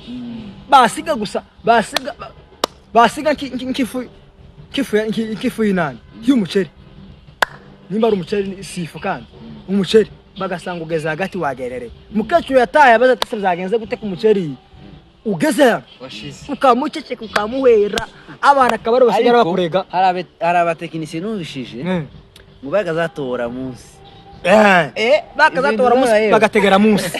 Basiga gusa, basiga basiga nk'ifu y'inani y'umuceri, nimba ari umuceri si ifu, kandi umuceri bagasanga ugeze hagati wagerereye. Mukecuru yataye abaza ati: "Se byagenze gute ku muceri ugeze hano?" Washize. Ukamuceceka, ukamuhera, abana akaba ari basigara Ariko bakurega. hari abatekinisiye numvishije ngo bakazatora munsi. Bakazatora Ibintu munsi. zabayeho. Bagategera munsi.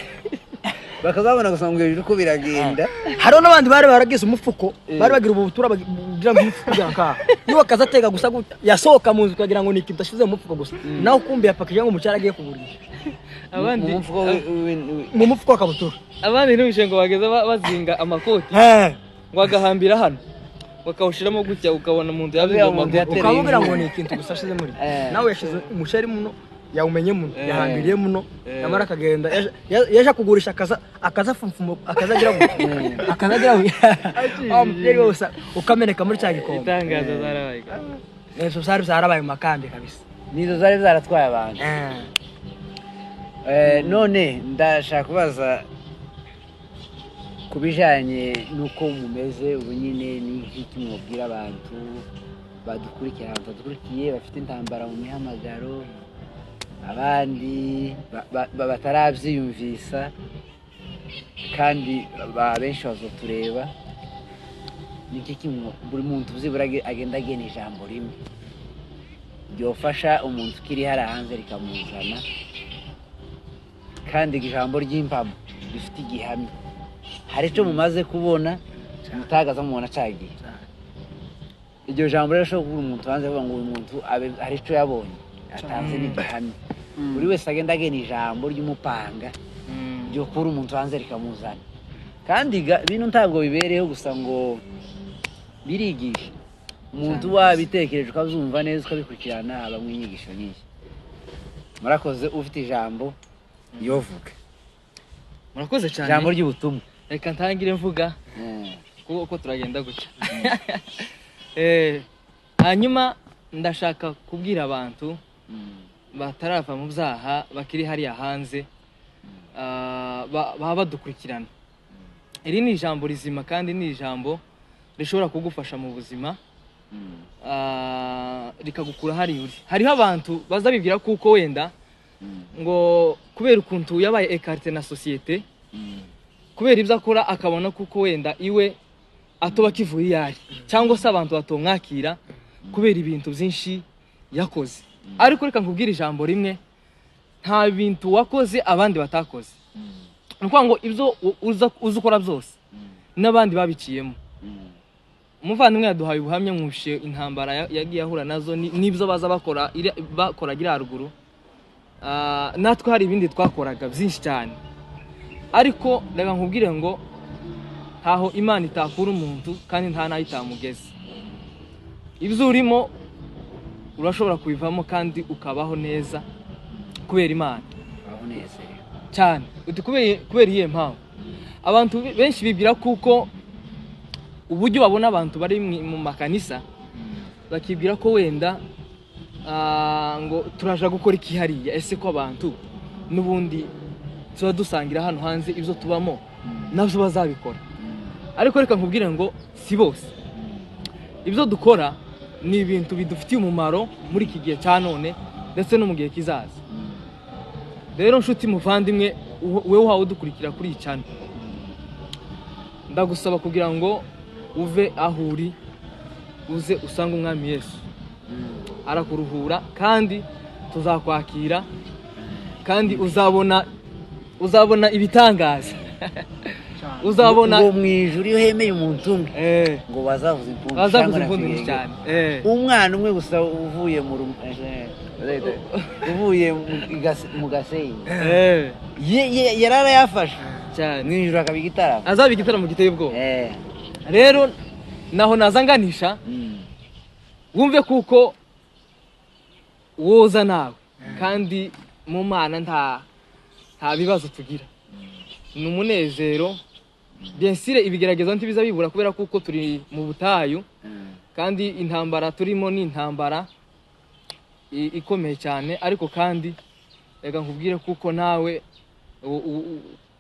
Bakazabona gusa ngo hejuru uko biragenda. Hariho n'abandi bari baragize umufuko, bari bagira ubu butura bugira ngo umufuko ugira nkaha, niwe akazatega gusa gutya, yasohoka mu nzu ukagira ngo ni ikintu ashyize mu mufuko gusa, nawe ukumbi yapakije ngo umuceri agiye kugurisha. Abandi mu mufuko mu mufuko w'akabutura. Abandi ntibishe ngo bageze bazinga amakoti ngo agahambira hano, bakawushiramo gutya, ukabona mu nzu yazinze Uriya muntu amaguru. yatereye Ukamubwira ngo ivu. ni ikintu gusa ashize muri nawe yashize umuceri muno, yawumenye muno, yahambiriye muno, yamara akagenda yaje kugurisha, akaza akaza fumfumo, akaza agira gutya, akaza agira gutya, wa muceri wose ukameneka muri cya gikombe. Itangazo zarabaye. Ibyo byari byarabaye mu makambi kabisa. Nizo zari zaratwaye abantu. None ndashaka kubaza ku bijyanye n'uko mumeze ubu nyine, ni nk'iki mubwira abantu badukurikiye, abantu badukurikiye bafite intambara mu mihamagaro, abandi batarabyiyumvisa, kandi benshi bazotureba. Ni iki buri muntu byibura agenda agena ijambo rimwe ryofasha umuntu ukiri hariya hanze rikamuzana, kandi ijambo ry'impamo rifite igihamya, hari icyo mumaze kubona mutagaza mubona cyagiye? Iryo jambo rero rishobora kuba umuntu hanze avuga ngo uyu muntu hari icyo yabonye atanze n'igihamya. Buri wese agenda agena ijambo ry'umupanga ryokura umuntu hanze rikamuzana, kandi bino ntabwo bibereyeho gusa ngo birigisha umuntu wabitekereje ukabyumva neza ukabikurikirana, habamo inyigisho nyinshi. Murakoze. Ufite ijambo yovuga. Murakoze cyane. Ijambo ry'ubutumwa. Reka ntangire mvuga kuko turagenda gutya. Hanyuma ndashaka kubwira abantu batarava mu byaha, bakiri hariya hanze, baba badukurikirana, iri ni ijambo rizima kandi ni ijambo rishobora kugufasha mu buzima, rikagukura hariya uri. Hariho abantu baza bibwira kuko wenda ngo kubera ukuntu yabaye écarté na sosiyete, kubera ibyo akora, akabona kuko wenda iwe atoba akivuye iyo ari, cyangwa se abantu batomwakira kubera ibintu byinshi yakoze. Ariko reka nkubwire ijambo rimwe: nta bintu wakoze abandi batakoze. Ni ukuvuga ngo ibyo uza ukora byose n'abandi babiciyemo. Umuvandimwe yaduhaye ubuhamya, mwumvishe intambara yagiye ahura nazo n'ibyo baza bakora bakoraga iri haruguru. Natwe hari ibindi twakoraga byinshi cyane. Ariko reka nkubwire ngo ntaho Imana itakura umuntu kandi nta n'aho itamugeza. Ibyo urimo urashobora kubivamo kandi ukabaho neza kubera Imana. Aho unezerewe. Cyane. Uti kubera iyihe mpamvu? Abantu benshi bibwira kuko uburyo babona abantu bari mu makanisa, bakibwira ko wenda ngo turaja gukora iki hariya, ese ko abantu n'ubundi tuba dusangira hano hanze, ibyo tubamo nabyo bazabikora? Ariko reka nkubwire ngo si bose. Ibyo dukora ni ibintu bidufitiye umumaro muri iki gihe cya none ndetse no mu gihe kizaza. Rero nshuti muvandimwe, wewe uhawe udukurikira kuri iyi channel, ndagusaba kugira ngo uve aho uri uze usange Umwami Yesu. Arakuruhura kandi tuzakwakira, kandi uzabona ibitangaza, uzabona. Ngo mu ijuru iyo hemeye umuntu umwe, ngo bazavuza impundu. Bazavuza cyangwa impundu na nyinshi cyane. Umwana umwe gusa uvuye mu uvuye mu Gasenyi, yararayafashe Cyane. mu ijuru akaba igitaramo. Azaba igitaramo giteye ubwoba. Rero naho naza nganisha, wumve kuko woza nawe, kandi mu Mana nta bibazo tugira, ni umunezero. Bien sûr, ibigeragezo ntibiza bibura kubera kuko turi mu butayu, kandi intambara turimo ni intambara ikomeye cyane. Ariko kandi reka nkubwire kuko nawe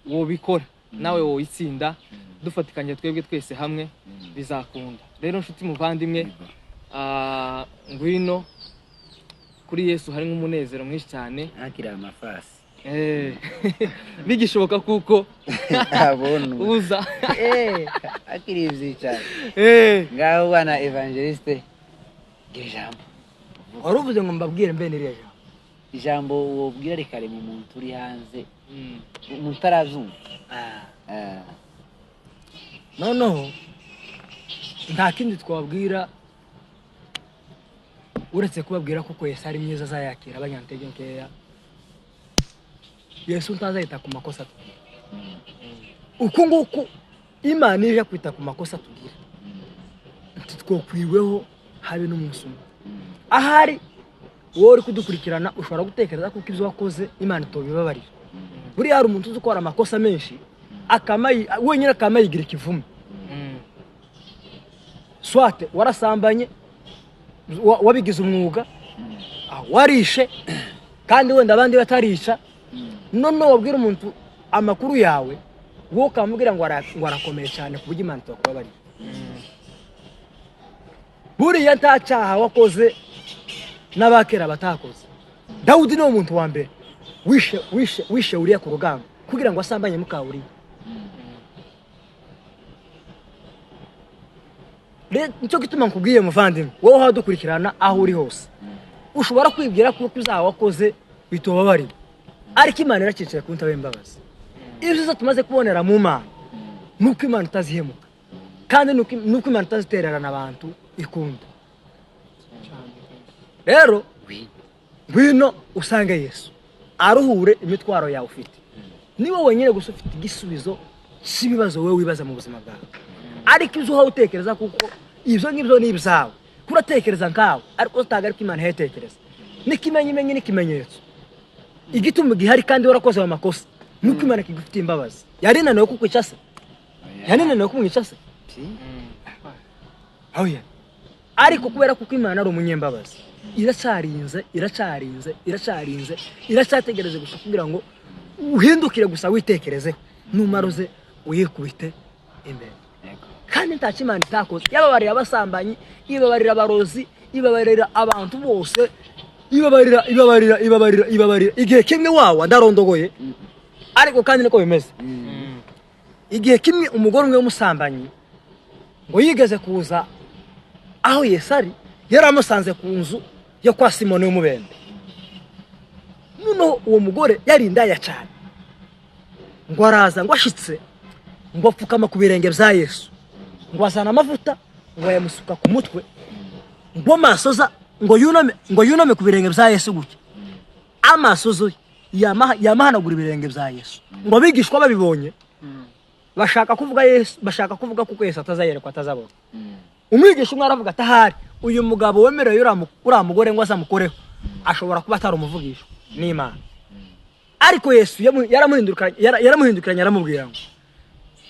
wobikora, nawe woyitsinda. Dufatikanye twebwe twese hamwe bizakunda. Rero nshuti muvandimwe, ngwino kuri Yesu, harimo umunezero mwinshi cyane. Ntakiri amafasi. Bigishoboka kuko abona uza. Akiri ibyicaro. Ngaho bana evangeliste, gira ijambo. Wari uvuze ngo mbabwire mbe n'iriya jambo? Ijambo wobwira rikarema umuntu uri hanze, umuntu utarazumva. Noneho nta kindi twabwira uretse kubabwira ko Yesu ari mwiza, azayakira abanyantege nkeya. Yesu ntazahita ku makosa tugira. Uku nguku Imana ije kwita ku makosa tugira, ntitwokwiriweho habe n'umunsi umwe. Ahari wowe uri kudukurikirana ushobora gutekereza kuko ibyo wakoze Imana itobibabarira. Buriya hari umuntu uzi ukora amakosa menshi, wenyine akama yigira ikivume. Soit warasambanye, wabigize umwuga, warishe kandi wenda abandi batarisha. Noneho wabwira umuntu amakuru yawe, wowe ukamubwira ngo arakomeye cyane ku buryo Imana itakubabarira. Buriya nta cyaha wakoze n'abakera batakoze. Dawudi niwe muntu wa mbere wishe Uriya ku rugamba kugira ngo asambanye muka Uriya. Rero nicyo gituma nkubwiye muvandimwe, wowe uhadukurikirana aho uri hose, ushobora kwibwira ko ibyaha wakoze bitubabarira, ariko Imana iracicaye ku ntebe y'imbabazi. Ibyiza tumaze kubonera mu Mana ni uko Imana itazihemuka, kandi ni uko Imana itazitererana abantu ikunda. Rero ngwino usange Yesu aruhure imitwaro yawe ufite. Niba wenyine gusa ufite igisubizo cy'ibibazo wowe wibaza mu buzima bwawe, ariko ibyo uhawe utekereza kuko ibyo ngibyo ni ibyawe, kuratekereza nkawe, ariko utaga, ariko Imana ntiyatekereza. N'ikimenyimenyi n'ikimenyetso igituma gihari kandi warakoze ayo makosa ni uko Imana kigufitiye imbabazi. Yari inaniwe kukwica se? Yari inaniwe kumwica se? Oya. Ariko kubera kuko Imana ari umunyembabazi, iracyarinze, iracyarinze, iracyarinze, iracyategereje gusa kugira ngo uhindukire gusa witekerezeho, numara uze uyikubite imbere. Kandi ntacyo Imana itakoze. Yababarira abasambanyi, ibabarira abarozi, ibabarira abantu bose, ibabarira, ibabarira, ibabarira, ibabarira. Igihe kimwe wawa ndarondogoye, ariko kandi niko bimeze. Igihe kimwe umugore umwe w'umusambanyi ngo yigeze kuza aho Yesu ari, yari amusanze ku nzu yo kwa Simoni w'umubembe. Noneho uwo mugore yari indaya cyane, ngo araza, ngo ashitse, ngo apfukama ku birenge bya Yesu, ngo azana amavuta, ngo ayamusuka ku mutwe, ngo amaso za ngo yuname ku birenge bya Yesu gutya amaso zuye. Yamahanagura ibirenge bya Yesu, ngo abigishwa babibonye bashaka kuvuga Yesu, bashaka kuvuga kuko Yesu atazayerekwa, atazabona. Umwigisha umwe aravuga ati: "Ahari uyu mugabo wemerewe uriya mugore ngo azamukoreho ashobora kuba atari umuvugisha n'Imana." Ariko Yesu yaramuhindukiranye, aramubwira ngo: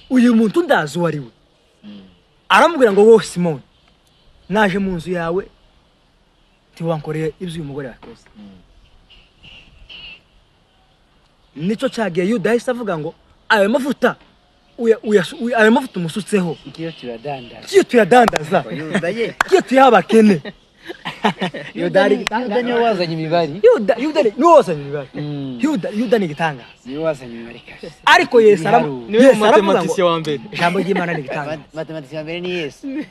"Uyu muntu ndazi uwo ari we." Aramubwira ngo: "Wowe Simoni, naje mu nzu yawe, ntiwankoreye ibyo uyu mugore yakoze." Nicyo cyagiye Yuda yahise avuga ngo: "Ayo mavuta ayo mavuta umusutseho, Ngiyo tuyadandaza." Kiyo tuyadandaza. Yuda ye. Kiyo tuyaha abakene. Yuda ari Yuda niwe wazanye imibare. Yuda niwe wazanye imibare. Yuda ni igitangaza. Niwe wazanye imibare kabisa. Ariko Yesu Ibiharuro. Niwe Yesu aravuga ngo mumatematisiye wa mbere. Ijambo ry'Imana ni igitangaza. Matematisiye wa mbere ni Yesu, ni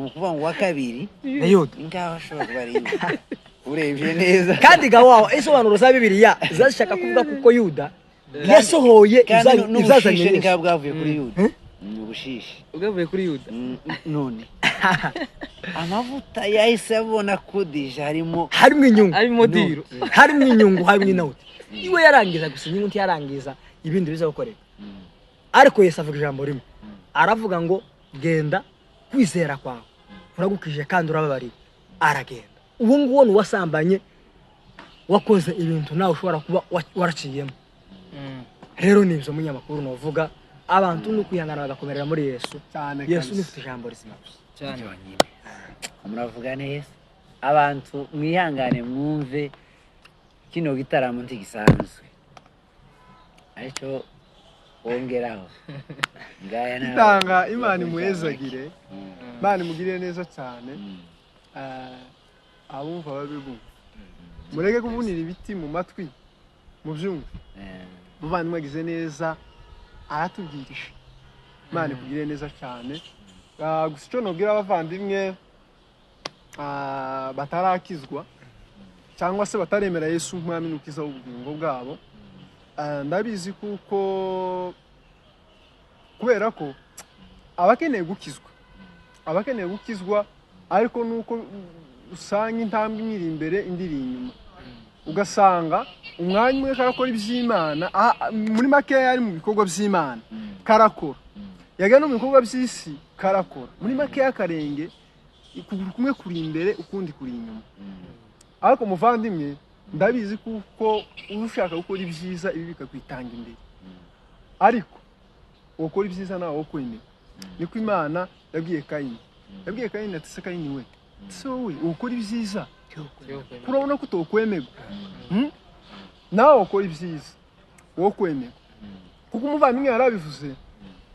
ukuvuga ngo uwa kabiri Ni Yuda. Ni ngaho ashobora kuba ari Yuda urebye neza. Kandi gawaho isobanuro za Bibiliya zashaka kuvuga kuko Yuda yasohoye Kandi ibyazanye n'ubushishe ni Yesu. ngaho bwavuye kuri Yuda, ni ubushishe. Ubwavuye kuri Yuda. None amavuta yahise abona ko déjà harimo Harimo inyungu. Arimo deal. Harimo inyungu, harimo inoti. Iwe yarangiza gusa inyungu, ntiyarangiza ibindi biza gukoreka. Ariko Yesu avuga ijambo rimwe, aravuga ngo: "Genda, kwizera kwawe kuragukije kandi urababariwe." Aragenda. Uwo nguwo ni uwasambanye, wakoze ibintu nawe ushobora kuba waraciyemo. Rero ni ibyo, munyamakuru, nuvuga abantu ni ukwihangana bagakomerera muri Yesu. Cyane. Yesu Kabisa. ni ufite ijambo rizima gusa. Cyane. Byonyine muravuga neza. Abantu mwihangane mwumve kino gitaramo ntigisanzwe, aricyo wongeraho ngaya nawe. Itanga Imana imuhezagire, Imana imugirire neza cyane. Abumva babe bumva, mureke kuvunira ibiti mu matwi, mubyumve. Muvandimwe agize neza, aratubwirije. Imana ikugirire neza cyane. Gusa icyo nubwira abavandimwe batarakizwa cyangwa se bataremera Yesu nk'umwami n'ukiza w'ubugingo bwabo, ndabizi kuko kubera ko abakeneye gukizwa, abakeneye gukizwa, ariko nuko usanga intambwe imwe iri imbere, indi iri inyuma, ugasanga umwanya umwe karakora iby'Imana, muri makeya ari mu bikorwa by'Imana karakora, yagana no mu bikorwa by'isi karakora. Muri makeya akarenge ukuguru kumwe kuri imbere, ukundi kuri inyuma. Ariko muvandimwe, ndabizi kuko ushaka gukora ibyiza, ibi bikakwitanga imbere, ariko ukora ibyiza nawe wo kwemera. Niko Imana yabwiye Kayini, yabwiye Kayini ati: "Se Kayini we, se wowe ukora ibyiza, kurabona ko utokwemerwa? Hmm? Nawe ukora ibyiza wowe kwemerwa." Kuko umuvandimwe yarabivuze,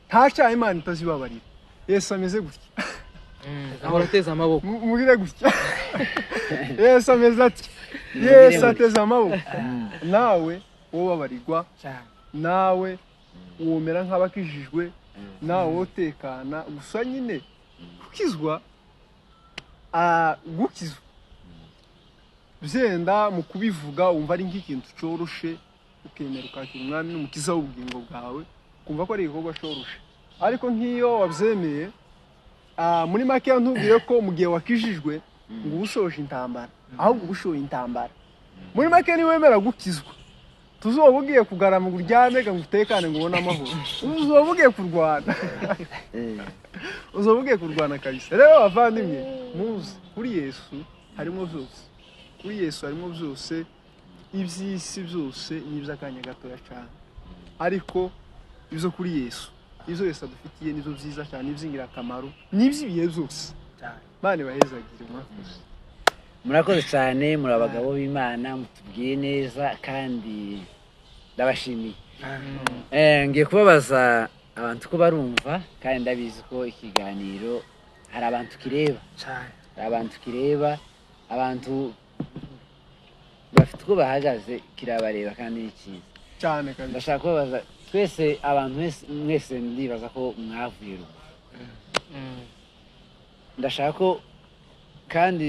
nta cyaha Imana itazibabarira. Yesu ameze gutya. Ahora ateze amaboko. Mubwire gutya: Yesu ameze atya, Yesu ateze amaboko. Nawe wowe ubabarirwa, cyane. Nawe womera nk'abakijijwe, nawe wotekana. Gusa nyine gukizwa, gukizwa byenda mu kubivuga wumva ari nk'ikintu coroshe, ukemera ukakira umwami n'umukiza w'ubugingo bwawe, ukumva ko ari igikorwa coroshe. Ariko nk'iyo wabyemeye, muri makeya ntubwire ko mu gihe wakijijwe ngo uba ushoje intambara, ahubwo uba ushoye intambara. Muri make niwemera gukizwa, tuzoba ugiye kugarama ngo uryame ngo utekane ngo ubone amahoro, uzoba ugiye kurwana, uzoba ugiye kurwana kabisa. Rero abavandimwe, muzi kuri Yesu harimo byose, kuri Yesu harimo byose. Iby'isi byose ni iby'akanya gatoya cyane, ariko ibyo kuri Yesu, ibyo Yesu adufitiye nibyo byiza cyane, iby'ingirakamaro n'iby'ibihe byose. Cyane. Imana ibahezagire, murakoze. Murakoze cyane, muri abagabo b'Imana, mutubwiye neza kandi ndabashimiye. Ngiye kubabaza abantu ko barumva, kandi ndabizi ko ikiganiro hari abantu kireba. Cyane. Hari abantu kireba, abantu bafite uko bahagaze, kirabareba kandi ni cyiza. Cyane kabisa. Ndashaka kubabaza twese, abantu mwese ndibaza ko mwavuye ruguru. Ndashaka ko kandi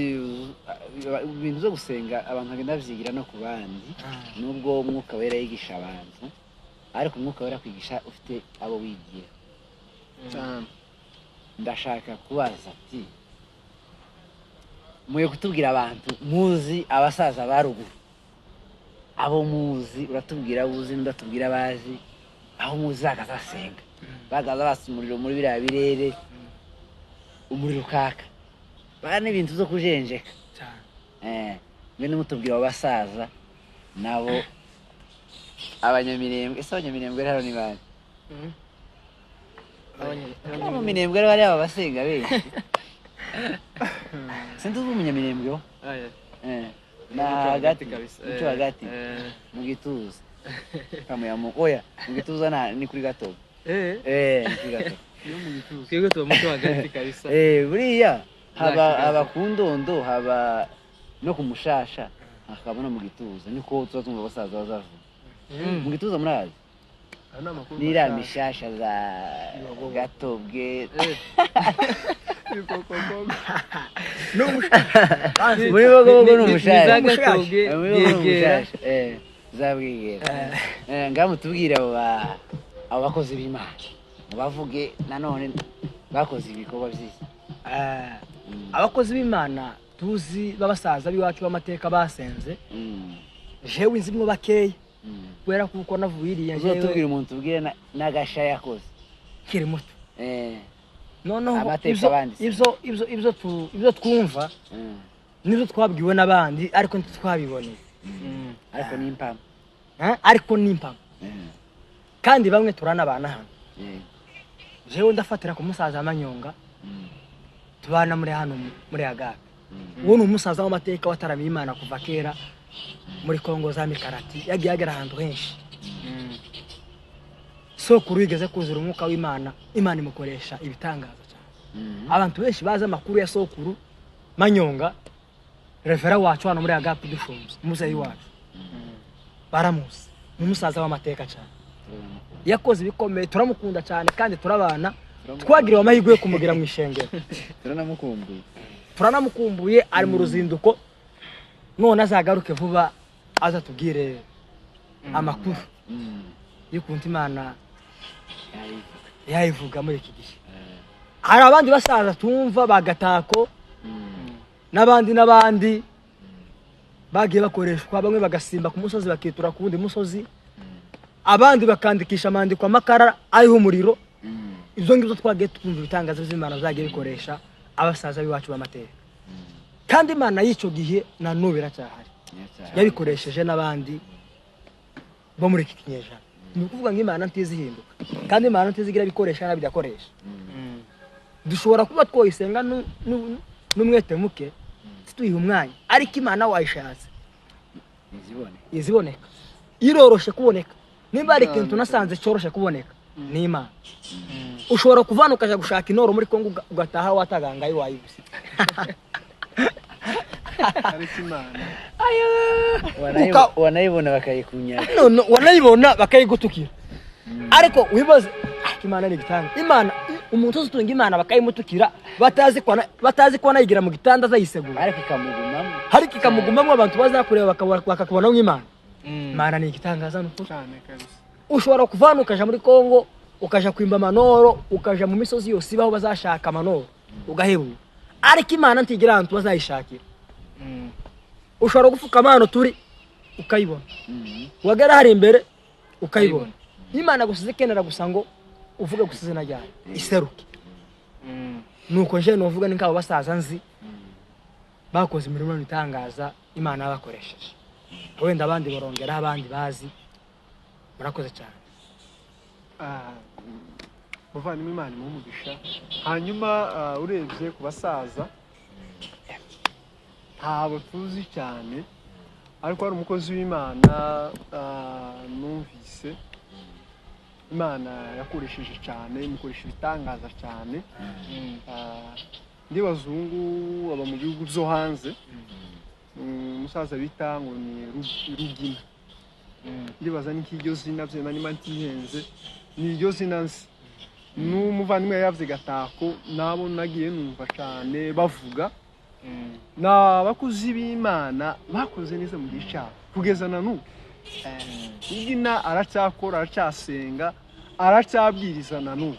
ibintu byo gusenga abantu bagenda babyigira no ku bandi, nubwo Umwuka Wera yigisha abantu, ariko Umwuka Wera kwigisha ufite abo wigira. Cyane. Ndashaka kubaza ati: muye kutubwira abantu muzi, abasaza ba ruguru. Abo muzi uratubwira abo uzi, n'udatubwira abazi. Aho muzi bakazasenga, bakaza basa umuriro muri biriya birere, umuriro ukaka, bana n'ibintu zo kujenjeka. Cyane. Mwe nimutubwira abo basaza nabo abanyamirembwe. Ese abanyamirembwe rero ni bande? Abo mu Minembwe rero bariya babasenga benshi. Sinzi uzi umunyamirembwe wo? Aya. Na Muco hagati kabisa. Muco hagati mu gituza kamuya, oya, mu gituza ni kuri Gatogo. Ni kuri Gatogo. Iyo mu gituza. Twebwe tuba muco hagati kabisa. Buriya haba Kigali. Haba ku Ndondo, haba no ku Mushasha, hakaba no mu gituza. Niko tuba tumva abasaza bazavuga. Mu gituza murazi? Aya ni amakuru N'iriya mashasha. mishasha za Ibihogogo. Gatobwe. Ibigogogogo. Muri Bogobogo ni Ni Umushasha. za Gatobwe. Muri Bogobogo ni Bwegera. Umushasha, za Bwegera. Ngaho mutubwire abo bakozi b'Imana, mubavuge nanone bakoze ibikorwa byiza. Abakozi b'Imana tuzi b'abasaza b'iwacu b'amateka basenze, jewe nzimwo bakeya, kubera kuko navuye iriya jewe Uzotubwira umuntu, tubwire n'agasha yakoze. Nkiri muto. Noneho Amateka ibyo banditse. ibyo twumva nibyo twabwiwe n'abandi, ariko ntitwabiboneye. Ariko ni impamo. Ariko ni impamo. Kandi bamwe turanabana hano. Jewe ndafatira ku musaza Manyonga, tubana muri hano muri Agape. Uwo ni umusaza w'amateka wataramiye Imana kuva kera muri Kongo za Mikarati, yagiye agera ahantu henshi. Sokuru yigeze kuzura umwuka w'Imana, Imana imukoresha ibitangaza cyane. Abantu benshi bazi amakuru ya sokuru Manyonga, révérend wacu hano muri Agape Dushunze, umuzeyi wacu, baramuzi. Ni umusaza w'amateka cyane, yakoze ibikomeye, turamukunda cyane kandi turabana, twagiriwe amahirwe yo kumugira mu ishengero. Turanamukumbuye. Turanamukumbuye, ari mu ruzinduko, none azagaruke vuba azatubwire amakuru y'ukuntu Imana Yayivuga. yayivuga muri iki gihe. Hari abandi basaza tumva bagatako n'abandi n'abandi bagiye bakoreshwa, bamwe bagasimba ku musozi bakitura ku wundi musozi, abandi bakandikisha amandiko amakara ariho umuriro. Ibyo ngibyo twagiye twumva ibitangazo by'Imana zagiye bikoresha abasaza b'iwacu b'amateka, kandi Imana y'icyo gihe na n'ubu iracyahari, yabikoresheje n'abandi bo muri iki kinyejana. Ni ukuvuga ngo Imana ntizihinduka, kandi Imana ntizigira ibikoresha nabi idakoresha. Dushobora kuba twoyisenga n'umwete muke, tuyiha umwanya, ariko Imana wayishatse Ntizibone. Iziboneka, iroroshe kuboneka. Nimba hari ikintu nasanze cyoroshe kuboneka ni Imana. Ushobora kuvana ukaja gushaka inoro muri Kongo, ugataha watagangaye wayibuze. Ariko Imana Wanayibona bakayikunyaga. None wanayibona bakayigutukira, ariko wibaze, Imana ni igitanga. Imana, umuntu uzi utunga Imana bakayimutukira, batazi ko anayigira mu gitanda azayisegura. Ariko ikamugumamo. Ariko ikamugumamo, abantu bazakureba bakakubona nk'Imana. Imana ni igitangaza, ni ukuri. Cyane kabisa. Ushobora kuvana ukaja muri Kongo, ukaja kwimba amanoro, ukaja mu misozi yose ibaho bazashaka amanoro, ugahebura, ariko Imana ntigira ahantu bazayishakira. Ushobora gupfuka amano turi ukayibona, wagera hari imbere ukayibona. Imana gusa ikenera gusa ngo uvuge gusa izina ryayo iseruke. Nuko nje novuga ni nk'abo basaza nzi bakoze imirimo itangaza Imana yabakoresheje. Wenda abandi barongeraho abandi bazi. Murakoze cyane. Muvandimwe, Imana imuhe umugisha. Hanyuma urebye ku basaza ntabwo tuzi cyane, ariko hari umukozi w'Imana numvise Imana yakoresheje cyane, imukoresha ibitangaza cyane. Ndibaza ubu ngubu aba mu bihugu byo hanze. Umusaza bita ngo ni Rugina. Ndibaza ni nk'iryo zina byenda, niba ntihenze ni iryo zina nzi. N'umuvandimwe yavuze Gatako, nabo nagiye numva cyane bavuga. Ni abakozi b'Imana bakoze neza mu gihe cyabo kugeza na n'ubu. Rugina aracyakora, aracyasenga, aracyabwiriza na n'ubu.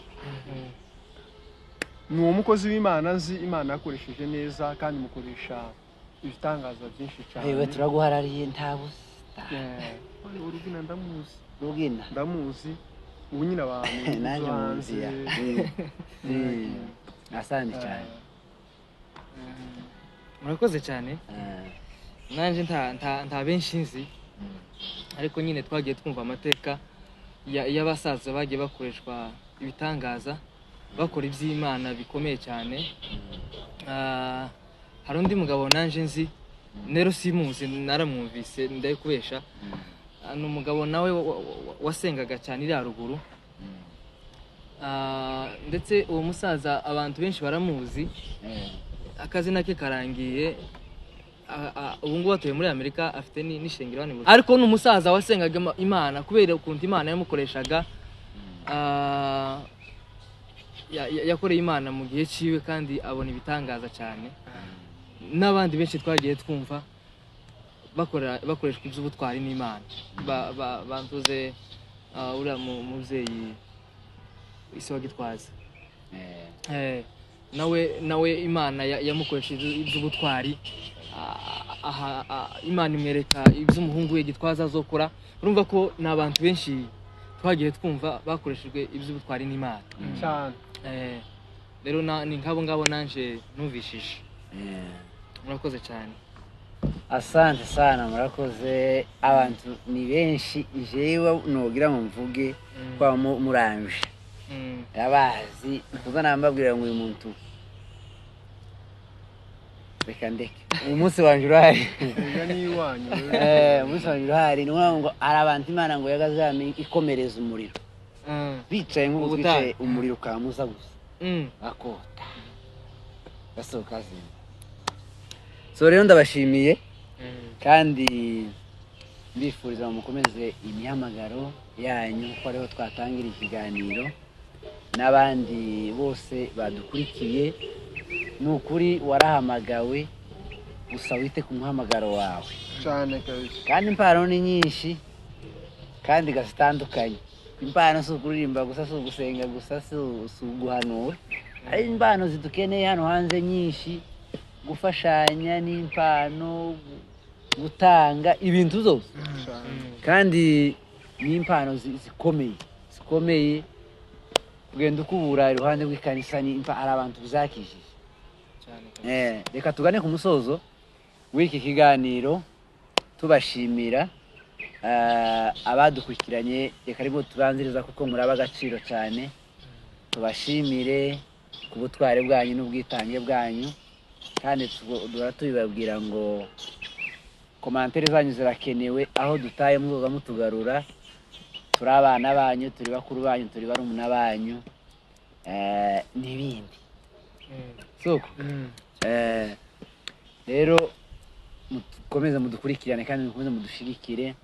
Ni uwo mukozi w'Imana nzi Imana yakoresheje neza kandi imukoresha ibitangaza byinshi cyane. Yewe, turaguharariye, nta 5. Urugina ndamuzi. Rugina. Ndamuzi ubu nyine abantu Nanjye zo muzi ya. hanze. Asante cyane. Murakoze cyane. Nanjye nta benshi nzi, ariko nyine twagiye twumva amateka y'abasaza bagiye bakoreshwa ibitangaza, bakora iby'Imana bikomeye cyane. Hari undi mugabo nanjye nzi nero, simuzi, naramwumvise, ndayikubesha. Ni umugabo nawe wasengaga cyane iri haruguru. Ndetse uwo musaza abantu benshi baramuzi, akazina ke karangiye. Ubu ngubu atuye muri Amerika, afite n'ishengero hano i Bujumbura. Ariko ni umusaza wasengaga Imana kubera ukuntu Imana yamukoreshaga. Yakoreye Imana mu gihe cyiwe kandi abona ibitangaza cyane. N'abandi benshi twagiye twumva bakoreshwa iby'ubutwari n'Imana. Bantuze uriya mubyeyi isi wa Gitwaza. Nawe Imana yamukoresheje iby'ubutwari. Imana imwereka iby'umuhungu we Gitwaza azokora. Urumva ko ni abantu benshi twagiye twumva bakoreshejwe iby'ubutwari n'Imana. Cyane. Rero ni nk'abo ngabo nanje numvishije. Murakoze cyane. Asante sana, murakoze. Abantu ni benshi, jewe nogira ngo mvuge kwa muranje abazi kuza nambabwira ngo uyu muntu reka ndeke, umunsi wanje urahari. Erega ni iwanyu. Umunsi wanje urahari. Ni ukuvuga ngo hari abantu Imana ngo yagazame ikomereza umuriro, bicaye nk'ubu Ubutayu. twicaye, umuriro ukamuza gusa, bakota basohoka zimba. So rero ndabashimiye kandi mbifuriza ngo mukomeze imihamagaro yanyu, kuko ariho twatangira ikiganiro. N'abandi bose badukurikiye, ni ukuri warahamagawe, gusa wite ku muhamagaro wawe. Cyane kabisa. Kandi impano ni nyinshi kandi zitandukanye. Impano si ukuririmba gusa, si ugusenga gusa, si uguhanura. Hari impano zidukeneye hano hanze nyinshi, gufashanya n'impano, gutanga ibintu zose. Cyane. Kandi ni impano zikomeye zikomeye. Kugenda ukubura iruhande rw'ikanisa ni hari abantu bizakijije. Cyane kabisa. Reka tugane ku musozo w'iki kiganiro, tubashimira abadukurikiranye. Reka aribwo tubanziriza kuko muri ab'agaciro cyane. Tubashimire ku butwari bwanyu n'ubwitange bwanyu, kandi duhora tubibabwira ngo commentaires zanyu zirakenewe. Aho dutaye muzoza mutugarura. Turi abana banyu, turi bakuru banyu, turi barumuna banyu, n'ibindi. Suko. Rero mukomeze mudukurikirane kandi mukomeze mudushigikire.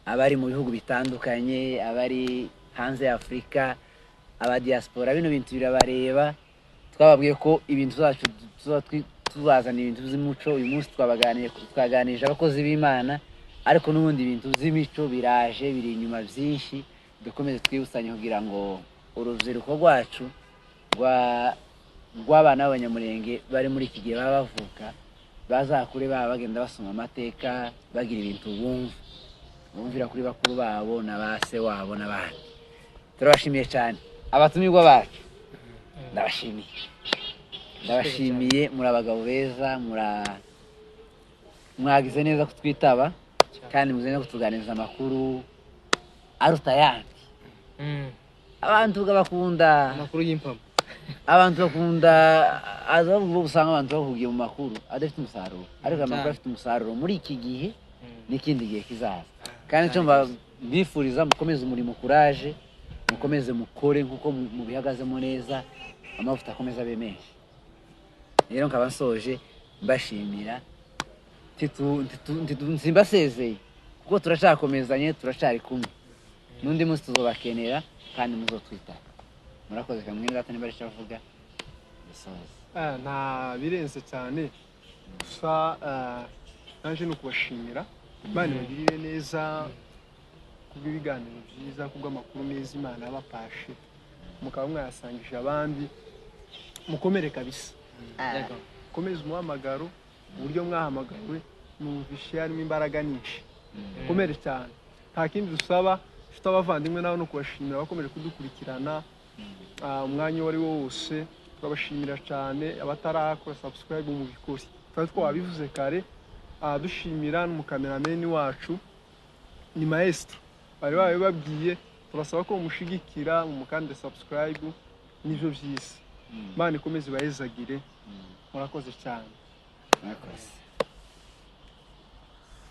Abari mu bihugu bitandukanye, abari hanze ya Afurika, aba diaspora, bino bintu birabareba. Twababwiye ko ibintu zacu tuba tubazana ibintu by'umuco. Uyu munsi twabaganiye, twaganirije abakozi b'Imana, ariko n'ubundi ibintu by'imico biraje, biri inyuma byinshi. Dukomeze twibusanye kugira ngo urubyiruko rwacu rw'abana b'Abanyamurenge bari muri iki gihe baba bavuka bazakure baba bagenda basoma amateka, bagira ibintu bumva, bumvira kuri bakuru babo na ba se wabo n'abandi. Turabashimiye cyane abatumirwa bacu. Ndabashimiye, ndabashimiye. Muri abagabo beza, mwagize neza kutwitaba kandi muze no kutuganiriza amakuru aruta ayandi. Abantu bakunda Amakuru y'impamo. Abantu bakunda aza bavuga, usanga abantu bahugiye mu makuru adafite umusaruro, ariko amakuru Cyane. afite umusaruro muri iki gihe n'ikindi gihe kizaza. Kandi icyo mbifuriza, mukomeze umurimo, courage, mukomeze mukore nk'uko mubihagazemo neza, amavuta akomeza abe menshi. Rero nkaba nsoje mbashimira. Simbasezeye kuko turacyakomezanye, turacyari kumwe. N'undi munsi tuzobakenera kandi muzotwitaba. Murakoze. Kamwe data niba aricyo avuga, dusoze. Nta birenze cyane, gusa naje ni ukubashimira. Imana ibagirire neza kubw'ibiganiro byiza, kubw'amakuru meza Imana yabapashe mukaba mwayasangije abandi. Mukomere kabisa. Yego. Mukomeze umuhamagaro, uburyo mwahamagawe numvishe harimo imbaraga nyinshi. Mukomere cyane. Nta kindi dusaba, dufite abavandimwe nabo no kubashimira bakomeje kudukurikirana umwanya uwo ari wo wose. Turabashimira cyane. Abatarakora subscribe mu bikori twari twabivuze kare. Dushimira n'umukamerameni wacu ni maestro, bari babibabwiye. Turasaba ko mushigikira mu mukande subscribe, nivyo byisi. Imana ikomeze ibahezagire. Murakoze cyane. Murakoze.